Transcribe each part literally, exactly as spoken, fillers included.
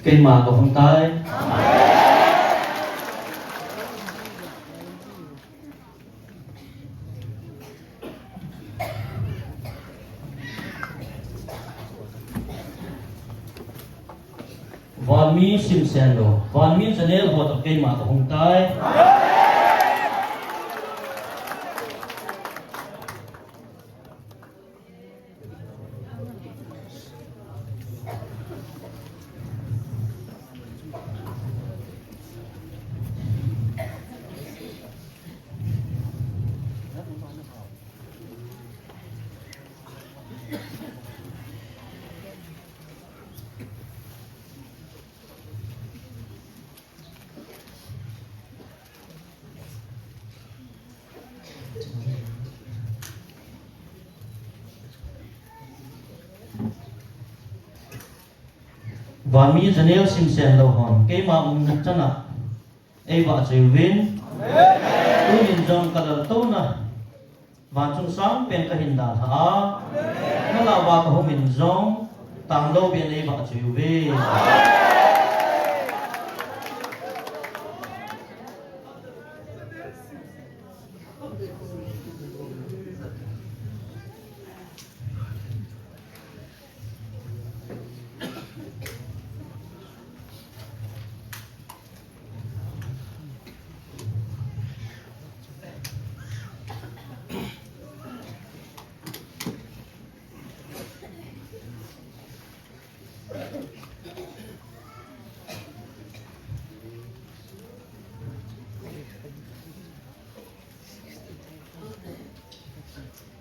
Keima kahung tai. Vanmi simsen lou, vanmi janel ho toh keima kahung tai. Vanmi janel simsen lou hon, keima umna chana eivahchoi uvin. Tunin jong kalaltouna vanchung sangpen kahin dalha a, nalhah uva kahung in jong, tangloubeh in eivahchoi uve.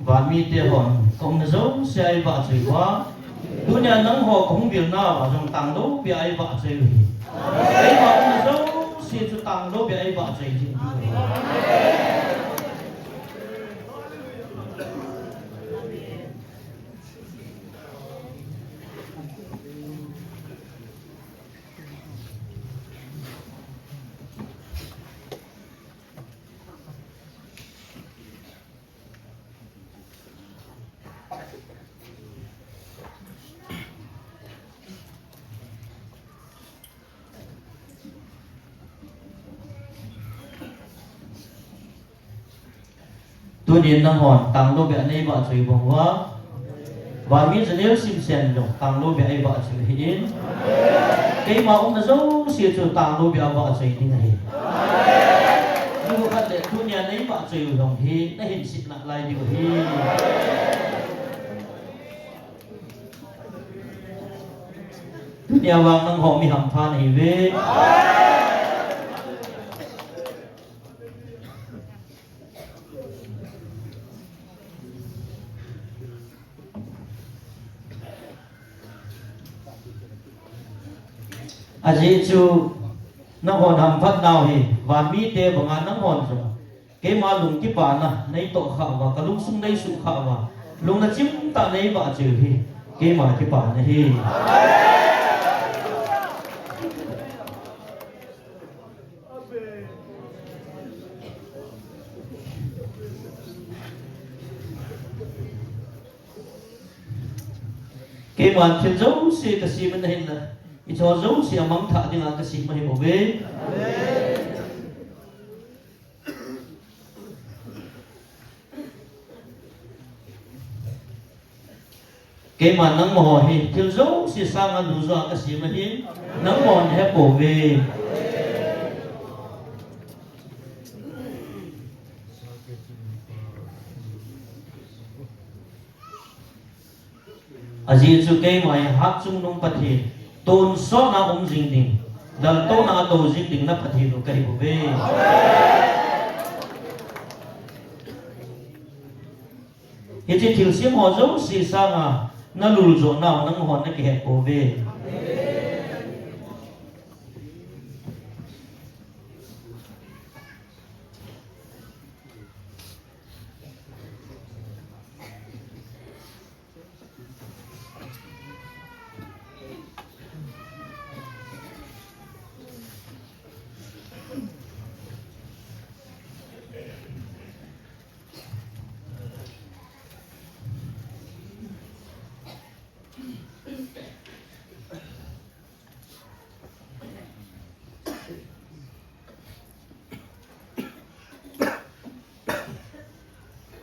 Vanmite hon, kaumna jouse a eivahchoi uva. Tunia nangho kahung vilna uva jong tangloubeh a eivahchoi u ahi. Eima umna jouse chu tangloubeh a eivahchoi ding ahi. Tunin nanghon tangloubeh a neivahchoi bang uva, vanmi janel simsen jong tangloubeh a eivahchoi ahin, keima umna jouse chu tangloubeh a vahchoi ding ahi. Nikho khat le tunia neivahchoi u jong hi nahin sitna lai diu ahi. Tunia vang nangho mi hampha nahiuve. Ajeh chu nanghon hamphat nau hi, van mite banga nanghon jong keima lung kipana nei toh khah uva, ka lungsung nei suh khah uva, lung nachim tah nei vahchoi u hi keima kipana ahi. Keiman thil jouse kasem in ahinla, hiche jouse amangthah dinga kasem ahi bouve. Keiman nangma ho hi thil jouse sanga lujo a kasem ahin, nangma hon nahe pouve. Ajeh chu keima hi Hatchungnung Pathen, tonsot a um jing ding, laltouna a tou jing ding na Pathen u kahi bouve. Hiche thilsem ho jouse sanga nalul joh nau nanghon nakihet pouve.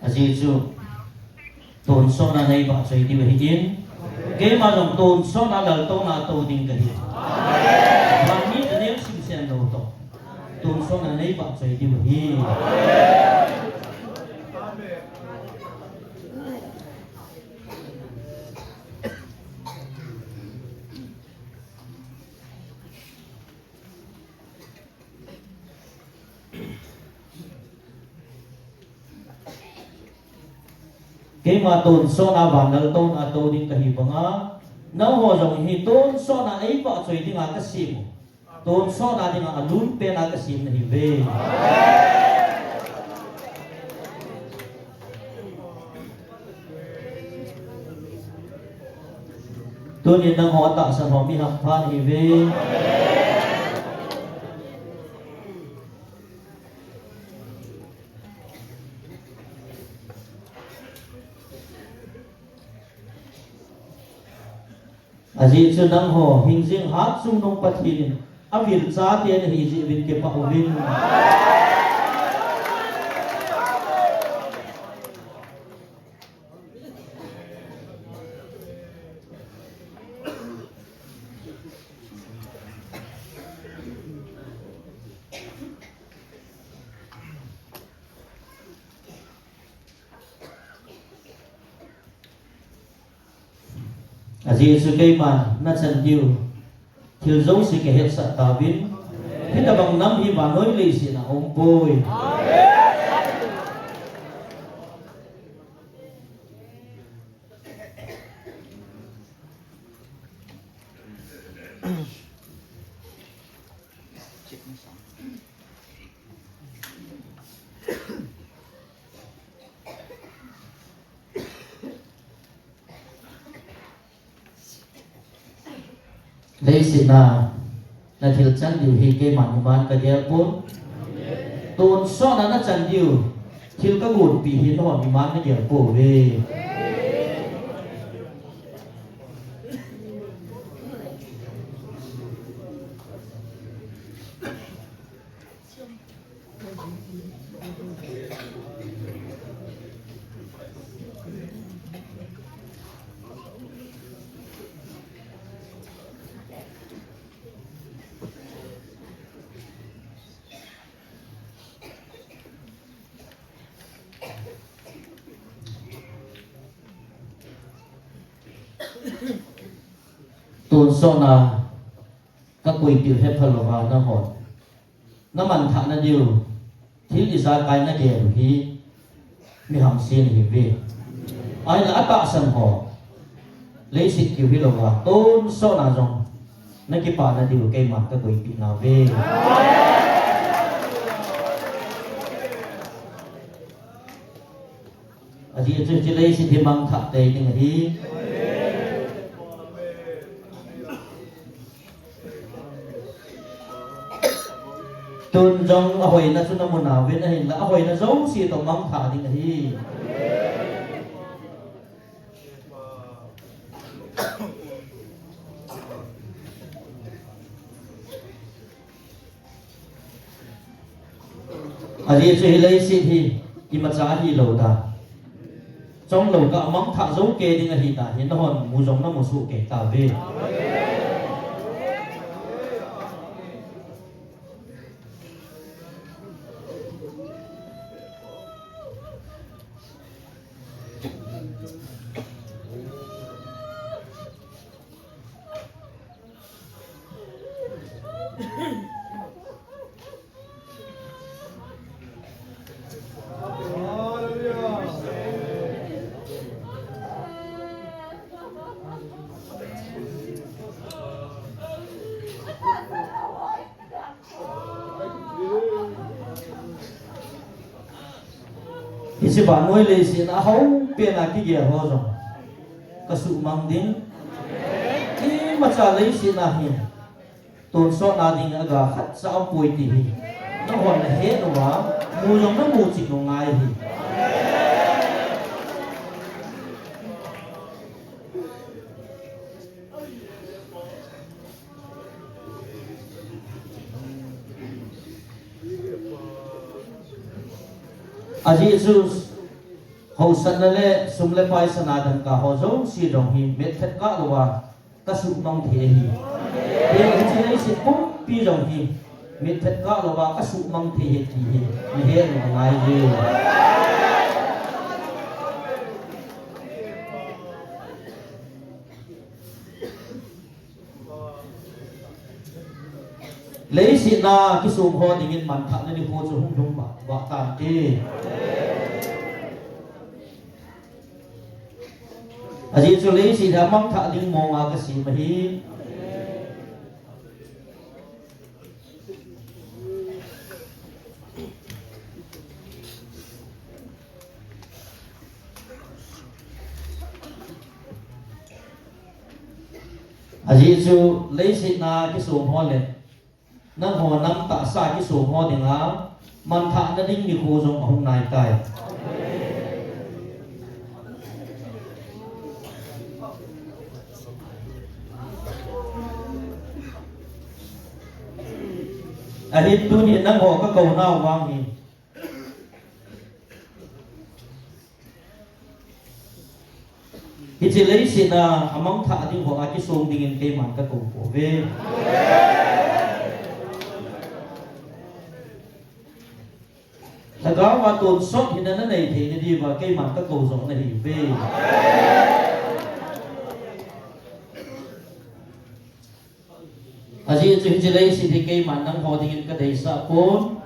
Ajeh chu tonsot a nei vahchoi diu ahin, keima jong tonsot a laltouna a tou ding kahi. Van mite neo simsen lou toh tonsot a nei vahchoi diu ahi. Keima tonsot a van laltouna a tou ding kahi banga, nangho jong hi tonsot a ei vahchoi dinga kasem u, tonsot a dinga alunpen a kasem nahiuve. Tunin nangho atahsan ho mi hampha nahiuve. Ajeh chu nangho hingjing Hatchungnung Pathen in avil chate nahi jeh uvin kipah uvin. Ajeh chu keiman nachan diu thil jouse kahetsah tauvin, hitobang nam hi vannoi leiset a aumpoi. Leiset a nathil chan diu hi keiman iman kagel pon. Tonsot a nachan diu thil kagonpeh hi nanghon iman nagel pouve. Tonsot a kakoipeh u hepha louva nanghon namanthah nadiu thil ijakai nagel u hi mi hamse nahiuve. Ahinla atahsan ho leiset kiu hilouva tonsot a jong nakipana diu keiman kakoipeh nauve. Ajeh chu hiche leiset hi mangthah tei ding ahi. Tun jong ahoina chu namu nauvin, ahinla ahoina jouse toh mangthah ding ahi. Ajeh chu hi leiset hi imacha hilou ta. Chonglou kah a mangthah jou kei ding ahi ta hi, nahon mu jong namu soh kei tauve. Hiche vannoi leiset a hao pen a kigel ho jong kasuhmang ding. Imacha leiset a hi tonsot na ding a ga khatcha aumpoi ti hi nahon nahet uva, mu jong namu cheh u ngai hi. Ajeh chu hausatna le sum le pai sana dangka ho jouse jong hi mitthat kah louva kasuhmang thei ahi. Hiche leiset pumpi jong hi mitthat kah louva kasuhmang thei ahi ti hi nahet u angai e. Leiset a kisong ho dingin manthahna nikho chu hung lhung vah, vah tante. Ajeh chu leiset a mangthah ding mong a kasem ahi. Ajeh chu leiset a kisong ho le nangho nam tahsa kisong ho dinga manthahna ding nikho jong ahung nai tai. Ahin tuni nangho kakou nau vang hi hiche leiset a amangthah ding ho a kisong dingin keiman kakou pouve. Lhagao a tonsot hina nanei theina diuva keiman kakou jong nahiuve. Ajeh chu hiche leiset hi keiman nangho dingin kadeisah pon.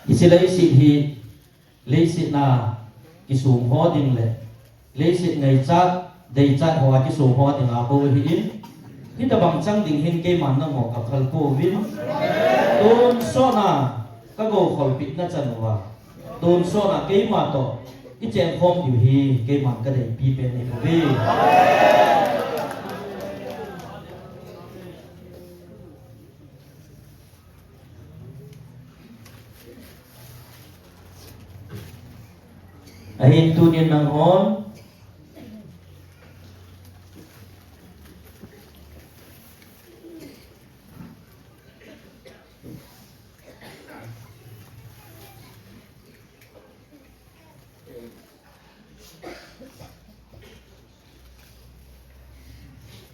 Hiche leiset hi leiset a kisong ho ding le leiset ngaichat deichat ho a kisong ho dinga bou ahin, hitobang chang ding hin keiman nangho kaphal pouvin. Tonsot a kagou kholpehna chan uva tonsot a keima toh ichen khom diu hi keiman kadeipi pen ahibouve. Ahin tunin nanghon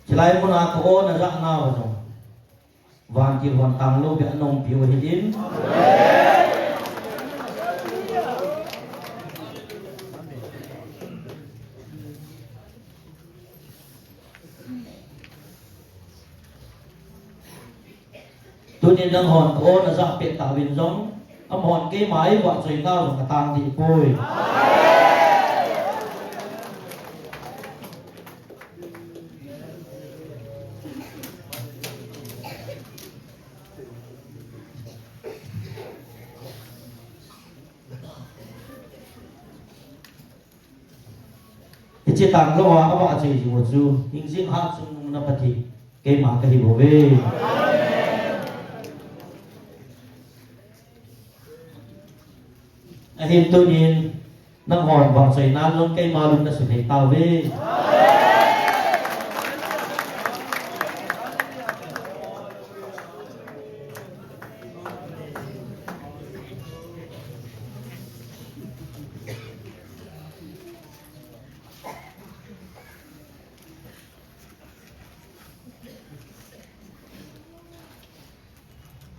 chilai muna ka-o najah nauva jong Vantil hon tanglou beh a na umpiu ahin. Tunin nanghon ka-o najah peh tauvin jong, amahon keima eivahchoi nau jong katang dehpoi. Hiche tanglou a avahchoi jing u chu hingjing hatchungnung na Pathen keima kahi bouve. Ahin tunin nanghon vahchoina jong keima lung nasuhlhei tauve.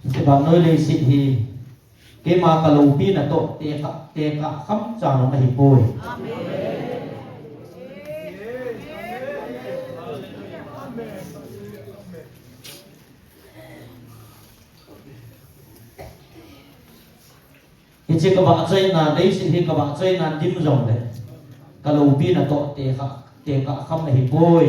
Hiche vannoi leiset hi keima kaloupina toh tekah, tekah kham chan jong ahipoi. Hiche kavahchoina, leiset hi kavahchoina dim jongle kaloupina toh tekah, tekah kham ahipoi.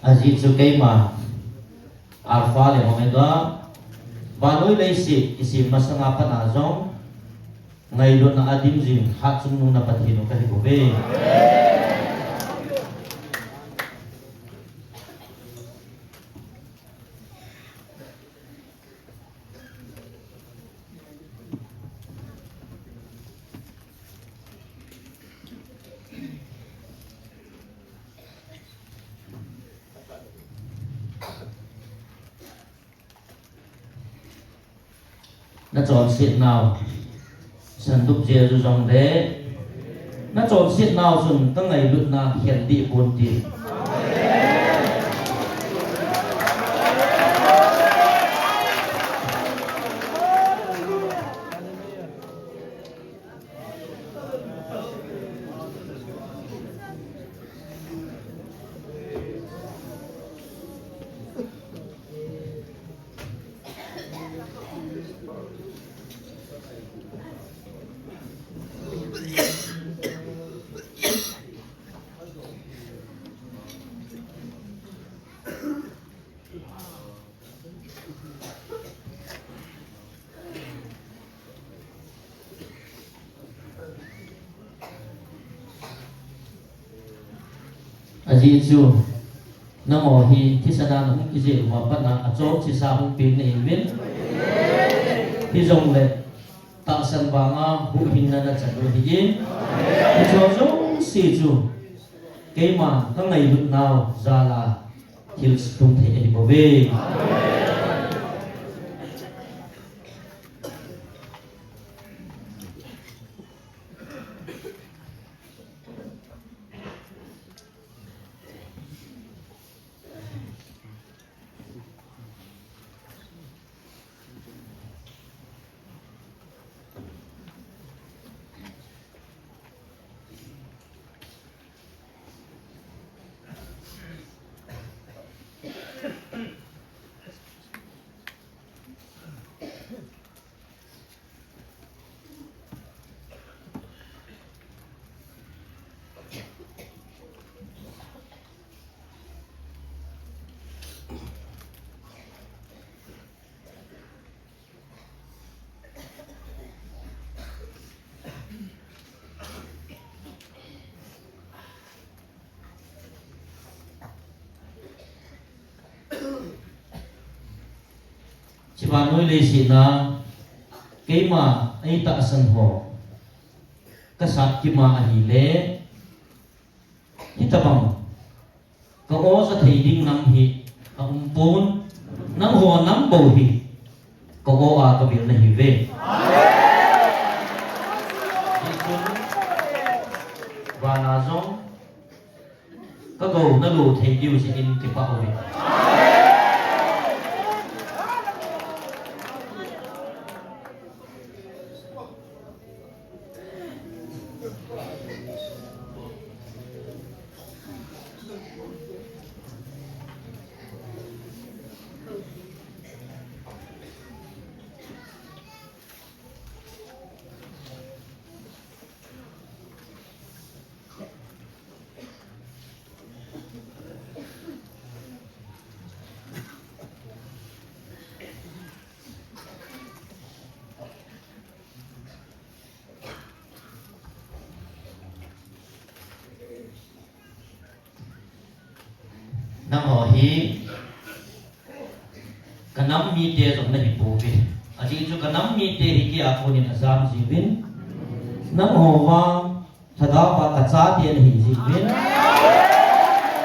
Ajeh chu keima Alpha le Omega, vannoi leiset kisem masanga pat a jong ngailutna a dim jing hatchungnung na Pathen u kahi bouve. Nachonset nau sandup jeh a chu jongle, nachonset nau chun kangailutna khel deh ponte. Ajeh chu, nangho hi thisan a nahung kijeh uva pat a achom chesa hung peng nahiuvin. Hijongle, tahsan vanga huhhingna nachan u ahin. Hicheho jouse chu, keiman kangailutnau jal a thil sutung thei ahi bouve. Hiche vannoi leiset a keima eita asan ho kasat kima ahile, hitabang ka-o ja thei ding nam hi aumpon, nangho nam bou hi ka-o a kavil nahiuve. Hichun vana jong kagou nalo thei diu jeh in kipah uve. Nangho hi kanam mite jong nahipouve. Ajeh chu kanam mite hi kei a konin ajam jiuvin. Nangho vang Lhagao a kachate nahi jiuvin.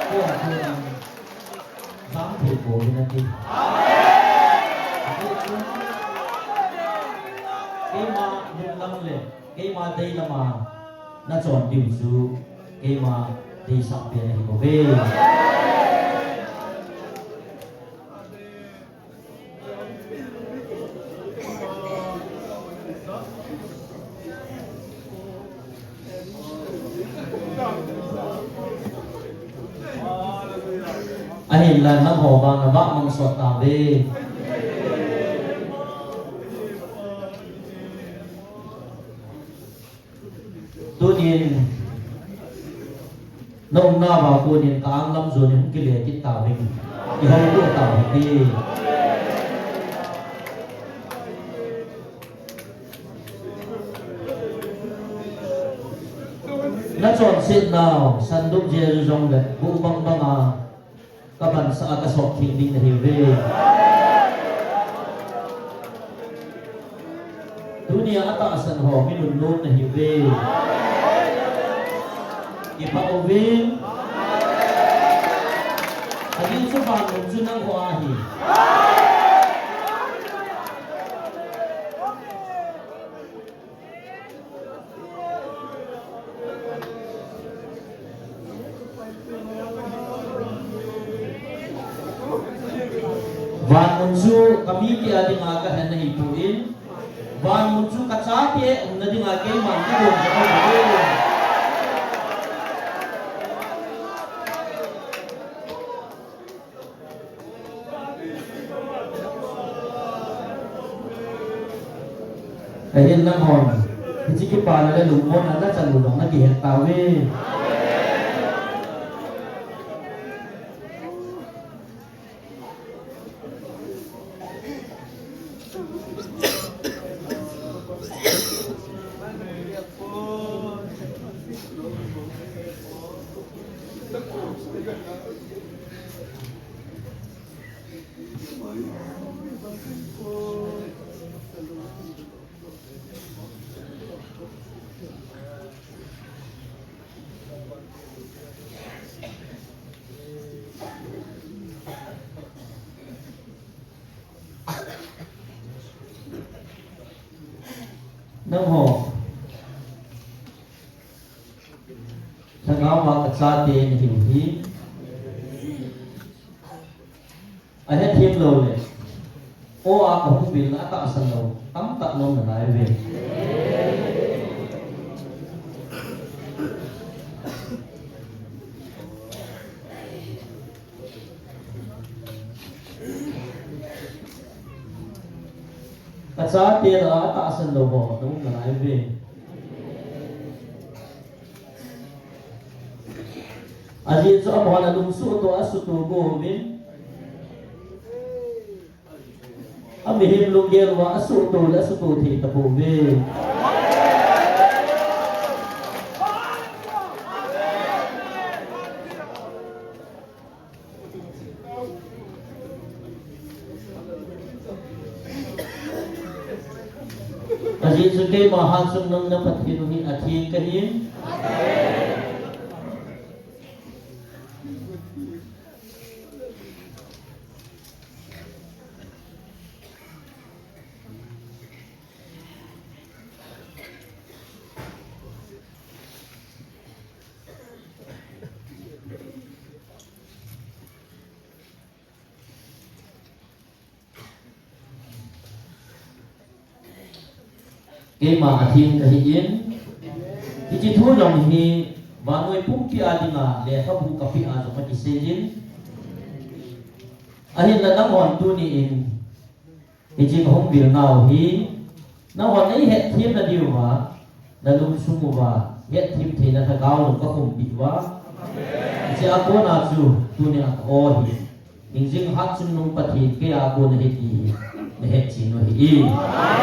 Kei a konin jam thei pouvin ati. Ajeh chu keima nunglam le keima deilam a nachon diu chu keima deisah pen ahi bouve. Ahinla nangho vang navah mang sot tauve. Tunin, naumnauva konin ka-ang lam jonin hung kile kit tauvin. Ihouto tauhite. Nachonset nau, sandup jeju jongle, bu bang banga, kabansah a kasop theng ding nahiuve. Tunia atahsan ho mi nunnom nahiuve. Kipah uvin. Ajeh chu vanmun chu nangho ahi. Vanmun chu kami kiti dinga kahen ahipoi. Vanmun chu kachate umna dinga keiman kadon kahi. Ahin nanghon, hiche kipana le lungmonna nachan u jong nakihet tauve. Nangho, lhagao a kachate nahiu hi. Ahethem lou le, o a kahung vilna atahsan lou tamtah naum nalaiuve. Kachate lah a atahsan lou ho naum nalaiuve. Ajeh chu amahon alungsuhto asuhto pouvin. Amihem lunggel uva asuhto le asuhto thei tapouve. Jesu keima hangsan nung na Pathen u hi atheng kahin. Keima atheng kahin, hiche thu jong hi vannoi pumpi a dinga lekhabu kapeh a jong akisei in. Ahinla nanghon tuni in, hiche kahung vil nau hi, nanghon eihetthem nadiuva, nalungsung uva, hetthem theina lhagao jong kakhumpi uva. Hiche a kona chu, tunia ka-o hi. Hingjing hatchungnung Pathen keia kona ahi ti hi nahetchen u ahi.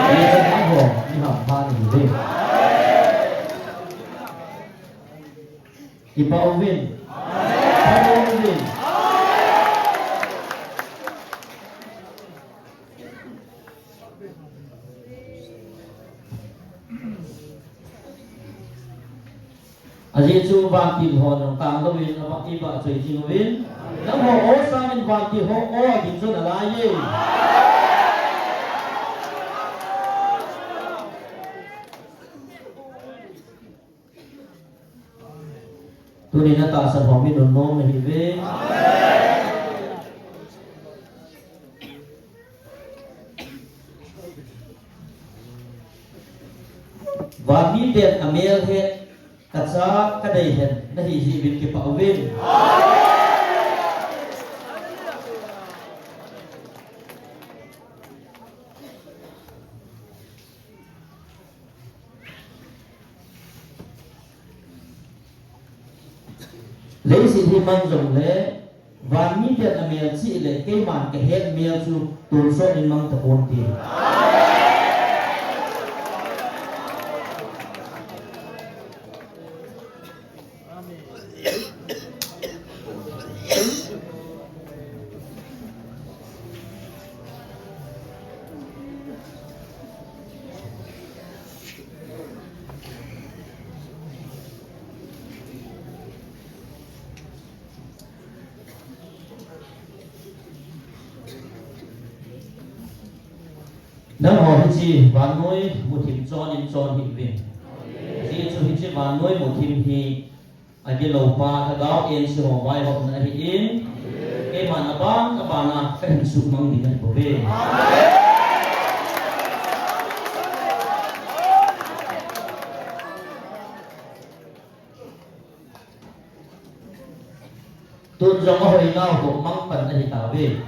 Hijeh chun nangho mi hampha nahiuve. Kipah uvin. Kipah uvin. Ajeh chu vantil ho nangtang louvin, avah, ivahchoi jing uvin. Nangho o sangin vantil ho o agin jon alai e. Tuni natahsan ho mi nunnom nahiuve. Van miten amel het, kacha kadei hen nahi jeh uvin kipah uvin. Leiset hi mang jongle, van miten amel cheh le keiman kahet mel chu tonsot in mang taponte. Nangho hiche vannoi muthim chon in chon hih uvin. Ajeh chu hiche vannoi muthim hi agiloupa Lhagao Ense ho vaihopna ahin, keiman abang abang a kahin suhmang ding ahibouve. Tun jong ahoinau toh mangpan ahitauve.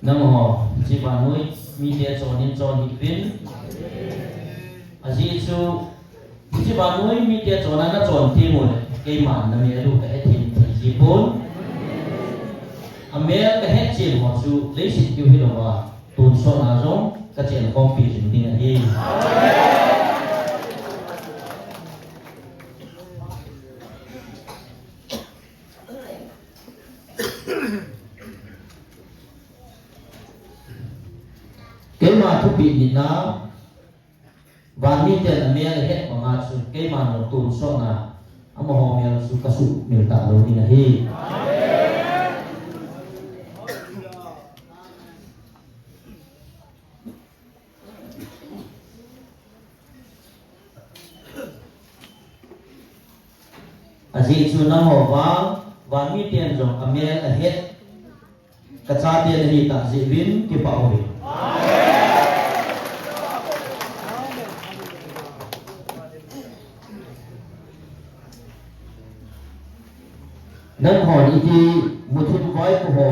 Nangho, hiche vannoi mite chon in chon hih uvin. Ajeh chu, hiche vannoi mite chon a nachon teng uleh, keiman namel u kahethem thei jipon. Amel kahetchen ho chu leiset keu hilouva, tonsot a jong kachenkhompi jing ding ahi. Keima thupeh nina, van miten amel ahet banga chu keiman jong tonsot a, amaho mel chu kasuhmil talou ding ahi. Ajeh chu nangho vang, van miten jong amel ahet, kachate nahitah jeh uvin kipah uve. Nanghon iti muthim vaipo ho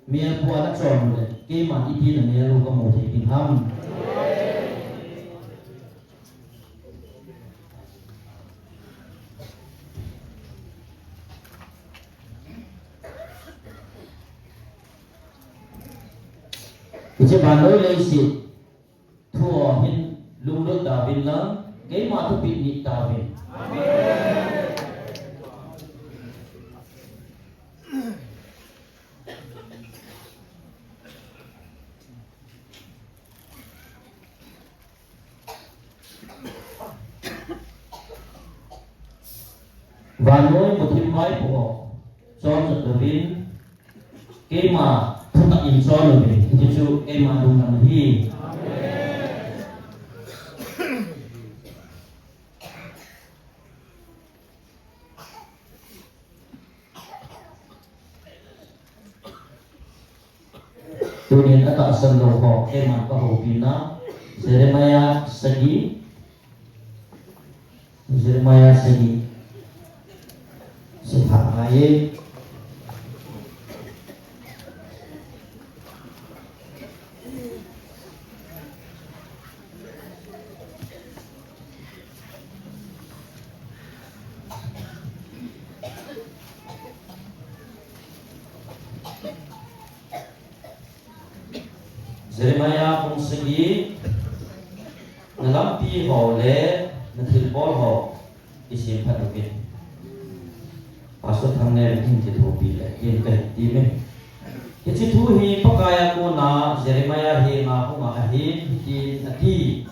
melpua nachon uleh, keiman iti namel u kamu thei ding ham? Hiche vannoi leiset thu ho hin lunglut tauvin lang, keima thupeh nit tauvin. Vannoi muthim vaipo ho, chonse tauvin, keima thutah in chon uvin, hichu keima lungdam ahi. Tunin atahsan lou ho, keiman kahoupi na, Jeremiah sagi, Jeremiah sagi, sipha ngai e. Jeremiah bung sagi, na lampi ho le na thilbol ho kisemphat uvin. Pastor Thangneo in kithopi le, tin kahin ti me. Hiche thu hi Pakai a kona Jeremiah henga hung ahin, hitin ati.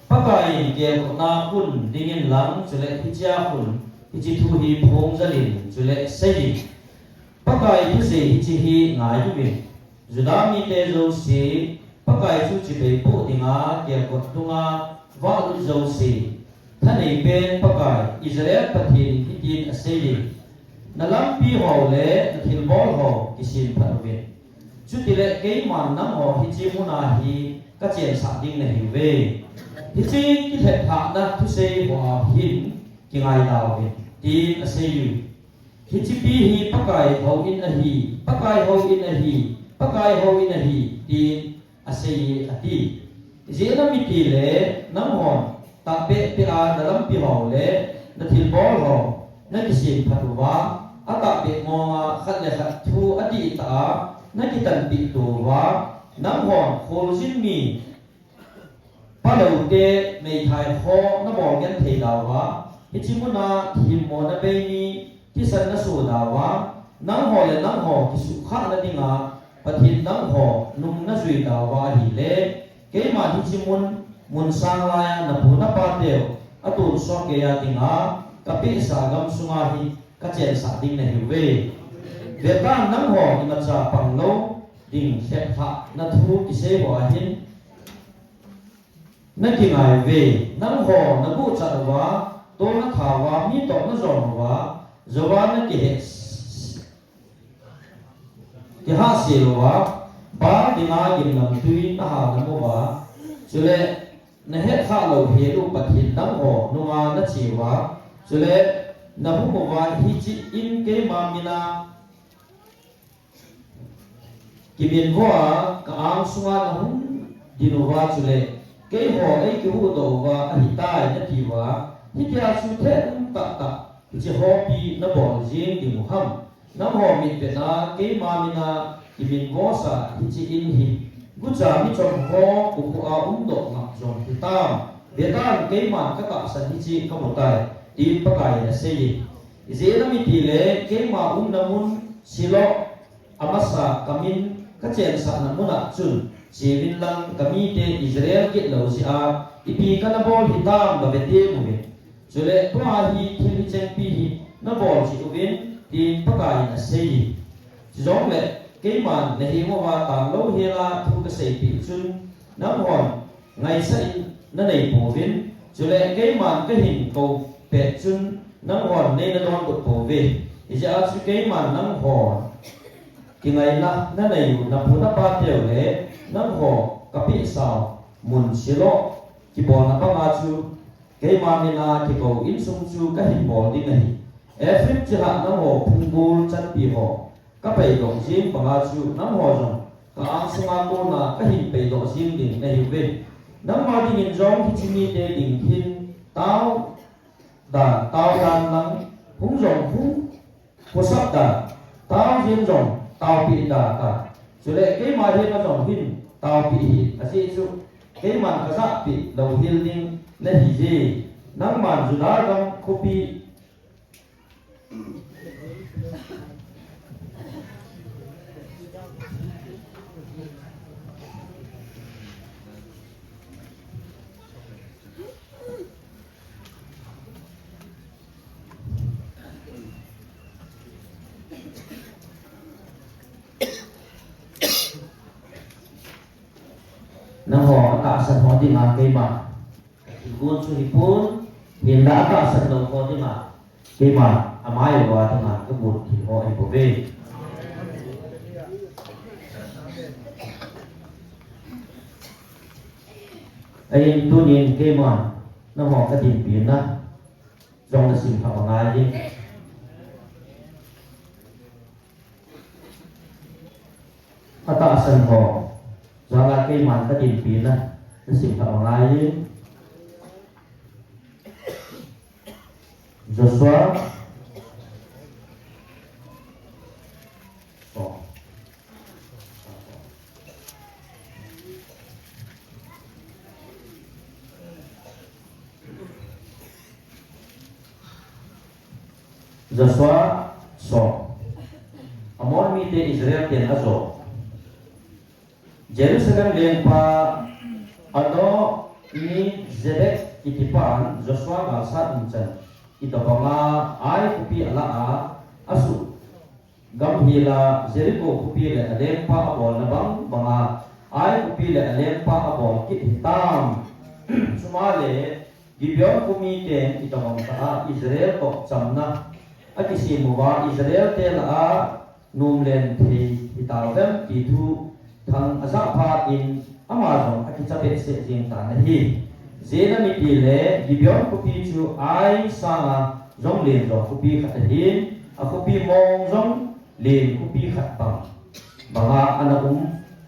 Pakai in kelkotna khun dingin lang, chule hichea khun, hiche thu hi phong jalin, chule seiyin. Pakai thusei hiche hi ngai uvin. Juda mite jouse, Pakai chu chibai poh dinga, kelkot dunga, vahlut jouse. Thanei pen Pakai, Israel Pathen in hitin aseiye. Na lampi ho le, na thilbol ho, kisemphat uvin. Chutile keiman nangho hiche muna hi kachensah ding nahiuve. Hiche kilheplhahna thusei hoa hin kingaidau vin, tin aseiye. Hichepi hi Pakai houin ahi, Pakai houin ahi, Pakai houin ahi, tin aseiye ati. Ijeh inem itile nanghon tahbeh beh a na lampi ho le na thilbol ho nakisemphat uva, atahbeh monga khat le khat thu adihtah a nakitanpeh to uva, nanghon kholjin mi paloute meithai ho nabol genthei dauva, hiche muna themmo nabei ni thisan naso dauva, nangho le nangho kisuhkhahna dinga Pathen nangho nung najui dauva ahile, keiman hiche mun, mun sang laiya napu napateu atonsot geiya dinga kapehsa gamsunga hi kachensah ding nahiuve. Vetan nangho imacha panglou ding lheplhahna thu kisei hoa hin nakingaiuve. Nangho naguhchat uva, tol natha uva, mi toh najon uva, jouva nakihe kihahsel uva, Baal dinga gimnamtui nahalam uva, chule nahetkhah lou hel u Pathen dang ho nunga nache uva, chule nahung uva, hiche in keima mina kiminvo a, ka-ang sunga nahung din uva, chule keiho eikihuhdoh uva ahitai nati uva, hitia chu theh um tahtah hiche hopi nabol jeng ding u ham? Nangho mitvetna keima mina kiminvosa hiche in hi gucha michom ho ukhuh a umdoh ngap jong hitam? Vetan keiman katahsan hiche kamutai, tin Pakaiyin aseiye. Ijeh inem itile keima umna mun Shiloh amasa kamin kachensahna muna chun cheuvin lang kamite Israel gitlou jeh a ipi kanabol hitam gavete uvin. Chule tua hi thil hichengpi hi nabol jeh uvin, tin Pakaiyin aseiye. Chujongle keiman nahenguva tanglou hela thu kaseipeh chun nanghon ngaisah in nanei pouvin, chule keiman kahin kou pet chun nanghon neina donbut pouve. Hijeh a chu keiman nanghon kingaina nanei u napu napateu le nangho kapehsau mun Shiloh kibolna banga chu keima mina kikou insung chu kahin bol ding ahi. Ephraim chihah nangho phunggol chanpi ho kapeidoh jeng banga chu nangho jong ka-ang sunga kona kahin peidoh jeng ding nahiuve. Nangma dingin jong hiche mite ding hin tao dan, tao dan lang, hung jong hung, khosap dan, tao jeng jong taopeh dan ta. Chule keima henga jong hin taopeh hi. Ajeh chu keiman kajahpeh louhel ding nahi je. Nangman Juda gam khopi Nangho atahsan ho dinga keima kathilgon chu hipon, hinla atahsan lou ho dinga keima amai uva dinga kagon thil ho ahibouve. Ahin tunin keima nangho kadinpina jong nasim kha angaiye. Atahsan ho jala keiman kadinpina nasim kha angaiye. Joshua Joshua som. Amon mite Israel ten ajo. Jerusalem lengpa Adoni-zedek kitipan Joshua galsat umchan itobanga Ai khopi alah a, asuh gam hela Jericho khopi le alengpa abolna bang banga Ai khopi le alengpa abol kit hitam. Chule Gibeon khopi ten itobang tah a Israel toh chamna akisem uva Israel te lah a nomlen thei hitauvem ti thuthang ajah phat in ama jong akicha behseh jeng tan ahi. Ajeh chu Gibeon khopi chu Ai sanga jong len jo khopi khat ahin, akhopi mong jong len khopi khat bang banga ana um,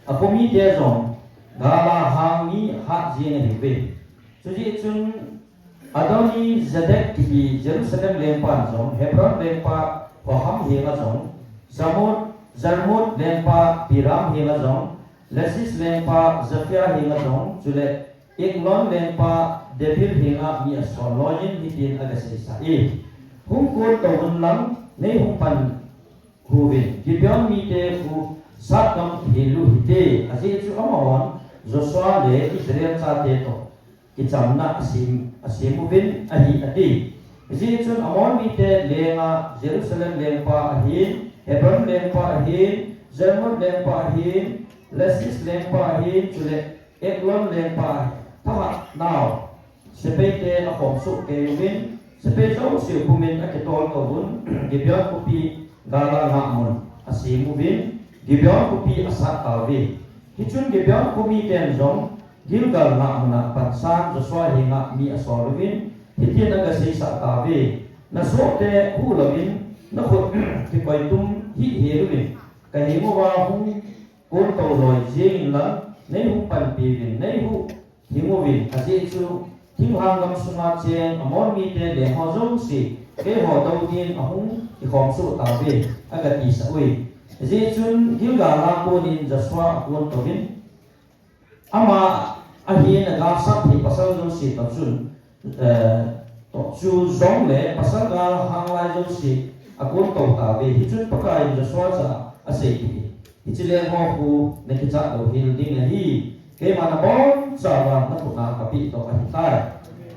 akhomite jong gala hang mi hat jeng ahiuve. Chujeh chun Adoni-zedek kiti Jerusalem lengpan jong, Hebron lengpa Hoham henga jong, Jarmut, Jarmut lengpa Piram henga jong, Lachish lengpa Japhia henga jong, chule Eglon lengpa Debir henga mi asol loiyin hitin agaseisah e. Hung kon touvin lang, neihung pan uvin, Gibeon mite khu satgam helu hite, ajeh chu amahon Joshua le Israel chate toh kichamna asem, asem uvin ahi ati. Hijeh chun Amon mite lenga Jerusalem lengpa ahin, Hebron lengpa ahin, Jarmut lengpa ahin, Lachish lengpa ahin, chule Eglon lengpa ahin. Thahat nau sepaite akhom soh kei uvin, sepai jouse pumin akitol touvun, Gibeon khopi gala ngahmun asem uvin, Gibeon khopi asat tauve. Hichun Gibeon khopi ten jong Gilgal ngahmuna pansan Joshua henga mi asol uvin, hitin agaseisah tauve. Nasohte huhlouvin, nakhut kikoi tum hih hel uvin, kahenguva hung kon tou loi jengin lang, neihung panpiuvin, neihuhhing uvin, ajeh chu thinglhang gam sunga cheng Amon mite lengho jouse keiho dou din ahung kikhom soh tauve, agatisah uve. Hijeh chun Gilgal a konin Joshua akon touvin, ama ahin agalsat thei pasal jouse toh chun, eh, toh chu jongle pasal galhang lai jouse akon tou tauve. Hichun Pakaiyin Joshua chah a asei kit e, hiche lengho khu nakichat louhel ding ahi, keima nabonchauva nakhut a kapeh toh ahitai.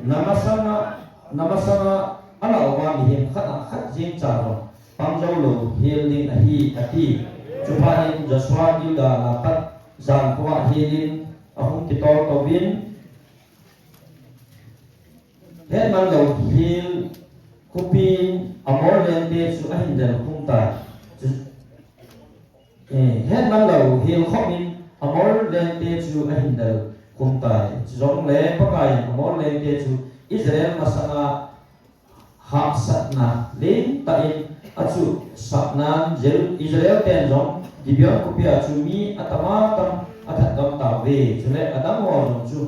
Namasanga, namasanga alah uva mihem khat a khat jeng cha jong pang jou louhel ding ahi, ati. Chuphat in Joshua Gilgal a pat jan khovah helin ahung kitol touvin, hetman louhel khopin Amor lengte chu ahin del khum tai. Chu, eh, hetman louhel khopin Amor lengte chu ahin del khum tai. Chujongle Pakaiyin Amor lengte chu Israel masanga hahsatna lentah in achuhsah nan, Jer-, Israel ten jong Gibeon khopia chu mi atam atam athat gam tauve. Chule adang ho jong chu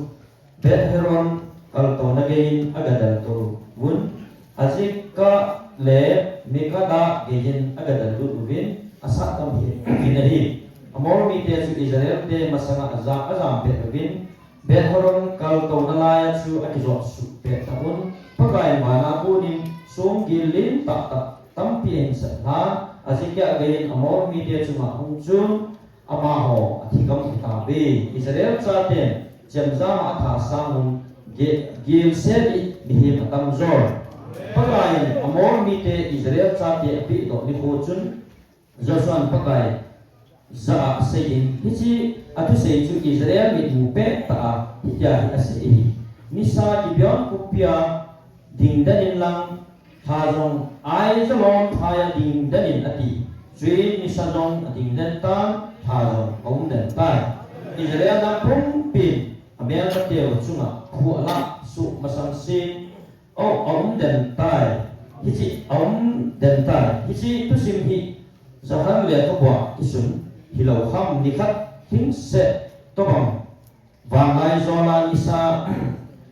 Beth-horon kaltouna geiyin agadel touvun, Azekah le Makkedah geiyin agadel lut uvin, asat gam hel uvin ahi. Amor Mite chu Israel te masanga aja-, ajam pet uvin, Beth-horon kaltouna laiya chu akijot suh pet tah un. Pakaiyin vana konin songgil lin tahtah tampi ahin sat lhan, ajeh chu agei in Amor mite chunga hung chun, amaho athi gam ahi tauve. Israel chaten chemjam a atha sang un, ge-, gilsel in mihem atam joi. Pakaiyin Amor mite Israel chate apehdoh nikho chun, Joshua'n Pakai jah a aseiyin, hiche athusei chu Israel mitmu pet tah a hitia hi asei ahi. Nisa Gibeon khopia dingden in lang, lha jong Ai-jalon phaiya dingden in ati. Chuin nisa jong adingden tan, lha jong aumden tai. Israel nam pumpin amelmateu chunga khu alah suh masang sin, O, aumden tai. Hiche, aumden tai. Hiche thusim hi Johan lekhabua kisun hilou ham, nikhat lhingset tobang vanlaijol a nisa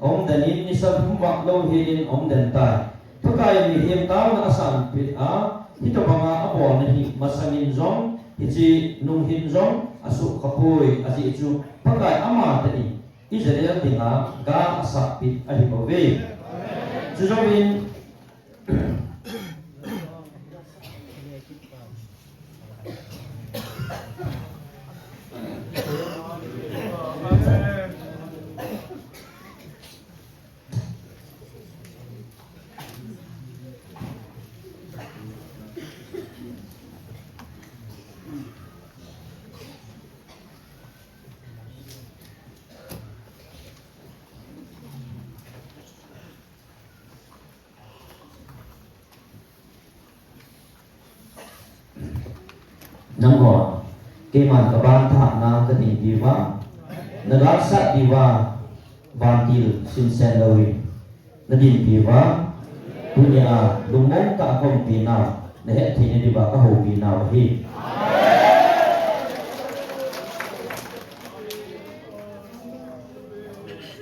aumden in, nisa lhum vah lou helin aumden tai. Pakai mihem taona asanpeh a, hitobanga abolna hi masangin jong, hiche nungin jong asuhkhapoi, ajeh chu Pakai amatah in Israel dinga gal asatpeh ahibouve. Chujouvin, Nangho, keiman kaban thahna kadin diuva, nagalsat diuva, vantil sinsen louvin nadin diuva, tunia lungmong tah a kaumpi nau nahet theina diuva kahoupi nau ahi.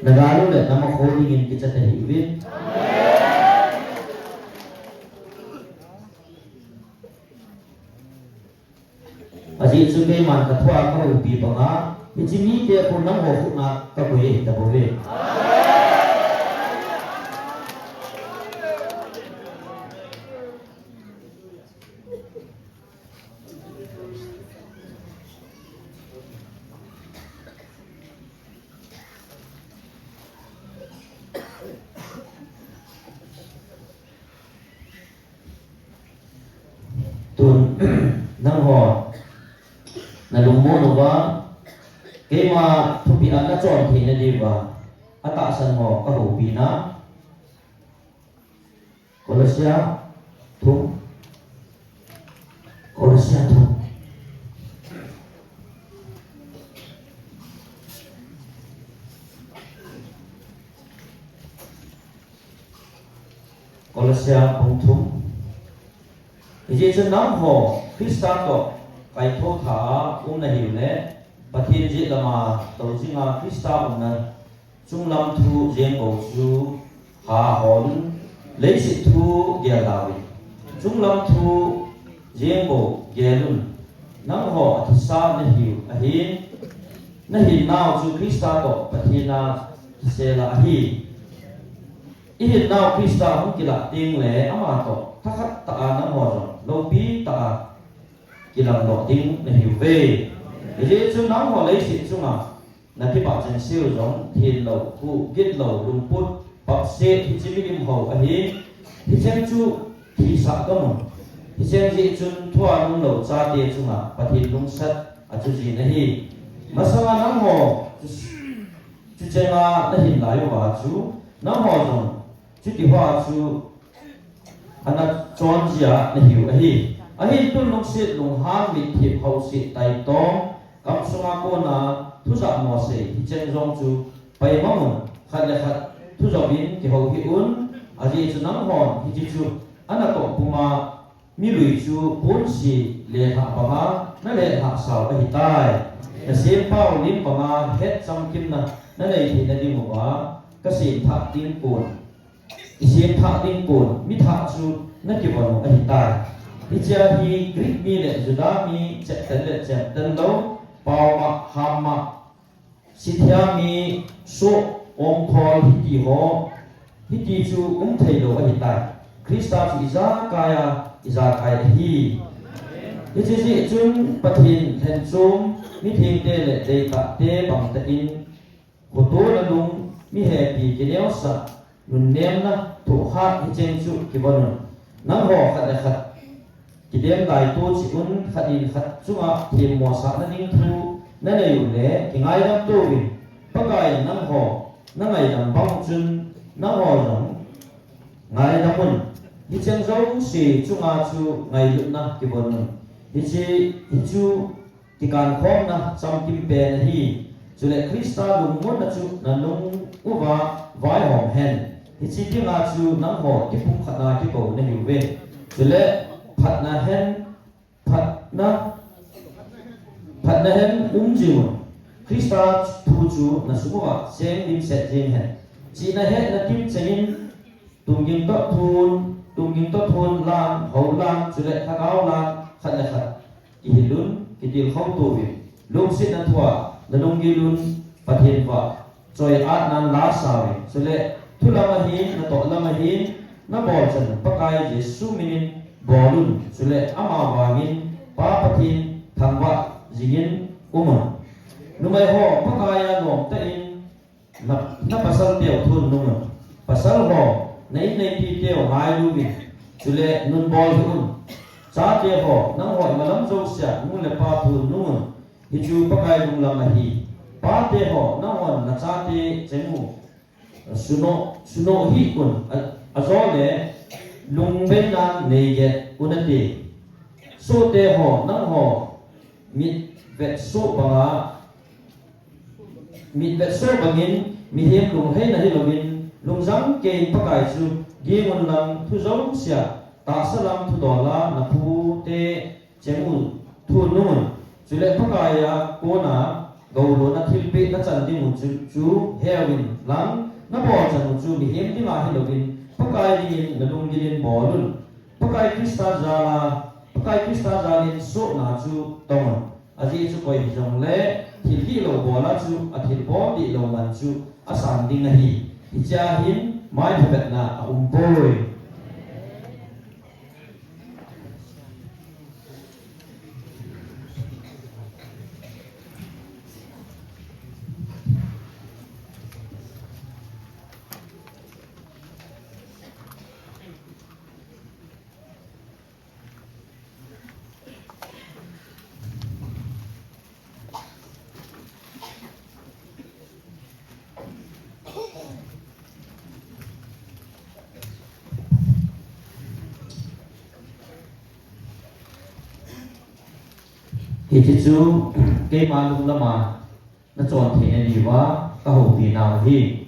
Nagal u le namakho dingin kichat tahih uvin. Ajeh chu keiman kathua kahoupi banga, hiche mite khu nangho khut a kakoi ahitabouve. Tun, nangho nalungmon uva, keima thupeh a nachon theina diuva, atahsan ho kahoupi na. Kolose thum. Kolose thum. Kolose bung thum. Hijeh chun nangho Christa toh kaithou tha a um nahiu le, Pathen jet lama tou jinga Christa umna chunglam thu jengbou chu ha holun, leiset thu gel lauvin, chunglam thu jengbou gelun. Nangho athisa nahiu ahin, nahinnau chu Christa toh Pathen a kisel a ahi. Ihinnau Christa hung kilah tengle ama toh thakhat tah a nangho jong loupi tah a kilangdoh ding nahiuve. Hijeh chun nangho leiset chunga nakipah chengse u jong, thenglou, huhgitlou, lungput, papset, hiche milim hou ahi. Hicheng chu thisah kamun. Hicheng jeh chun thua nunglou chate chunga Pathen lungset achu jin ahi. Masanga nangho chu, chuchenga nahin lai uva chu, nangho jong chuti hoa chu ana chon jia nahiu ahi. Ahin tun lungset, lunghan, mitthip, houset, taitong, kamsunga kona thujah mosei, hicheng jong chu paimamun, khat le khat thujouvin kihou hih un. Ajeh chu nanghon hiche chu anatoh puma milui chu ponsil lelhah banga nalelhah sau ahitai. Nasempau lim banga hetchamkimna nanei theina dinguva, kasem thah ding pon, isem thah ding pon, mi thah chu nakivon u ahitai. Hichea hi Greek mi le Juda mi, chepten le chepten lou, paoma, hamma, sithia mi, soh, omthol, hiti ho, hiti chu umthei lou ahitai. Christa chu ijakai a, ijakai ahi. Hiche jeh chun Pathen lhenchom, mithengte le deitahte bangtah in, khotona lung, mihepi kineosah, nunnemna, thohhat hicheng chu kivon un. Nangho khat le khat kidem daito cheh un, khat in khat chunga themmosahna ding thu nanei uleh kingaidam touvin. Pakai in nangho nangaidam bang chun nangho jong ngaidam un. Hicheng jouse chunga chu ngailutna kivon un. Hiche, hichu kikankhomna chamkim pen ahi. Chule Christa lungmonna chu nalung uva vaihom hen. Hiche dinga chu nangho kipumkhatna kikou nahiuve. Chule phatna hen, phatna, phatna hen um jing un. Christa thu chu nasung uva cheng dimset jeng hen. Chihna hetna kimchengin, tungging toh thun, tungging toh thun lang, hou lang, chule lhagao lang, khat le khat kihil un, kitilkhou touvin. Lungsetna thua nalunggil un, Pathen vah choi-atnan lasauvin. Chule thu lam ahin, natoh lam ahin, nabol chan Pakai Jesu minin bol un. Chule ama vangin Pa Pathen thangvah jingin um un. Numei ho, Pakai a nomtah in na, napasal teu thun nung un. Pasal ho, na in neipi teu ngailu uvin. Chule nunbol hih un. Chate ho, nangho imalam jousea nu le pa thun nung un. Hichu Pakai lunglam ahi. Pate ho, nanghon nachate cheng u sunoh, sunoh hih un. A, ajole lungbeina neiget un ati. Sohte ho, nangho mitvetsoh banga, mitvetsoh bangin mihem lunglhaina hilouvin, lungjang keiyin Pakai chu ging un lang, thu jousea tahsa lam thudola naphute cheng u thun nung un. Chule Pakai a kona goulona thilpeh nachan ding u chu, chu heuvin lang, nabol chan u chu mihem dinga hilouvin Pakai dingin nalunggil in bol un. Pakai Christa jala, Pakai Christa jalin sohna chu tong un. Ajeh chu koi hijongle thil dihlou bola chu athilbol dihlou man chu asan ding ahi. Hichea hin maiphavetna aumpoi. Hiti chu keima lunglam a nachon theina diuva kahoupi nau ahi.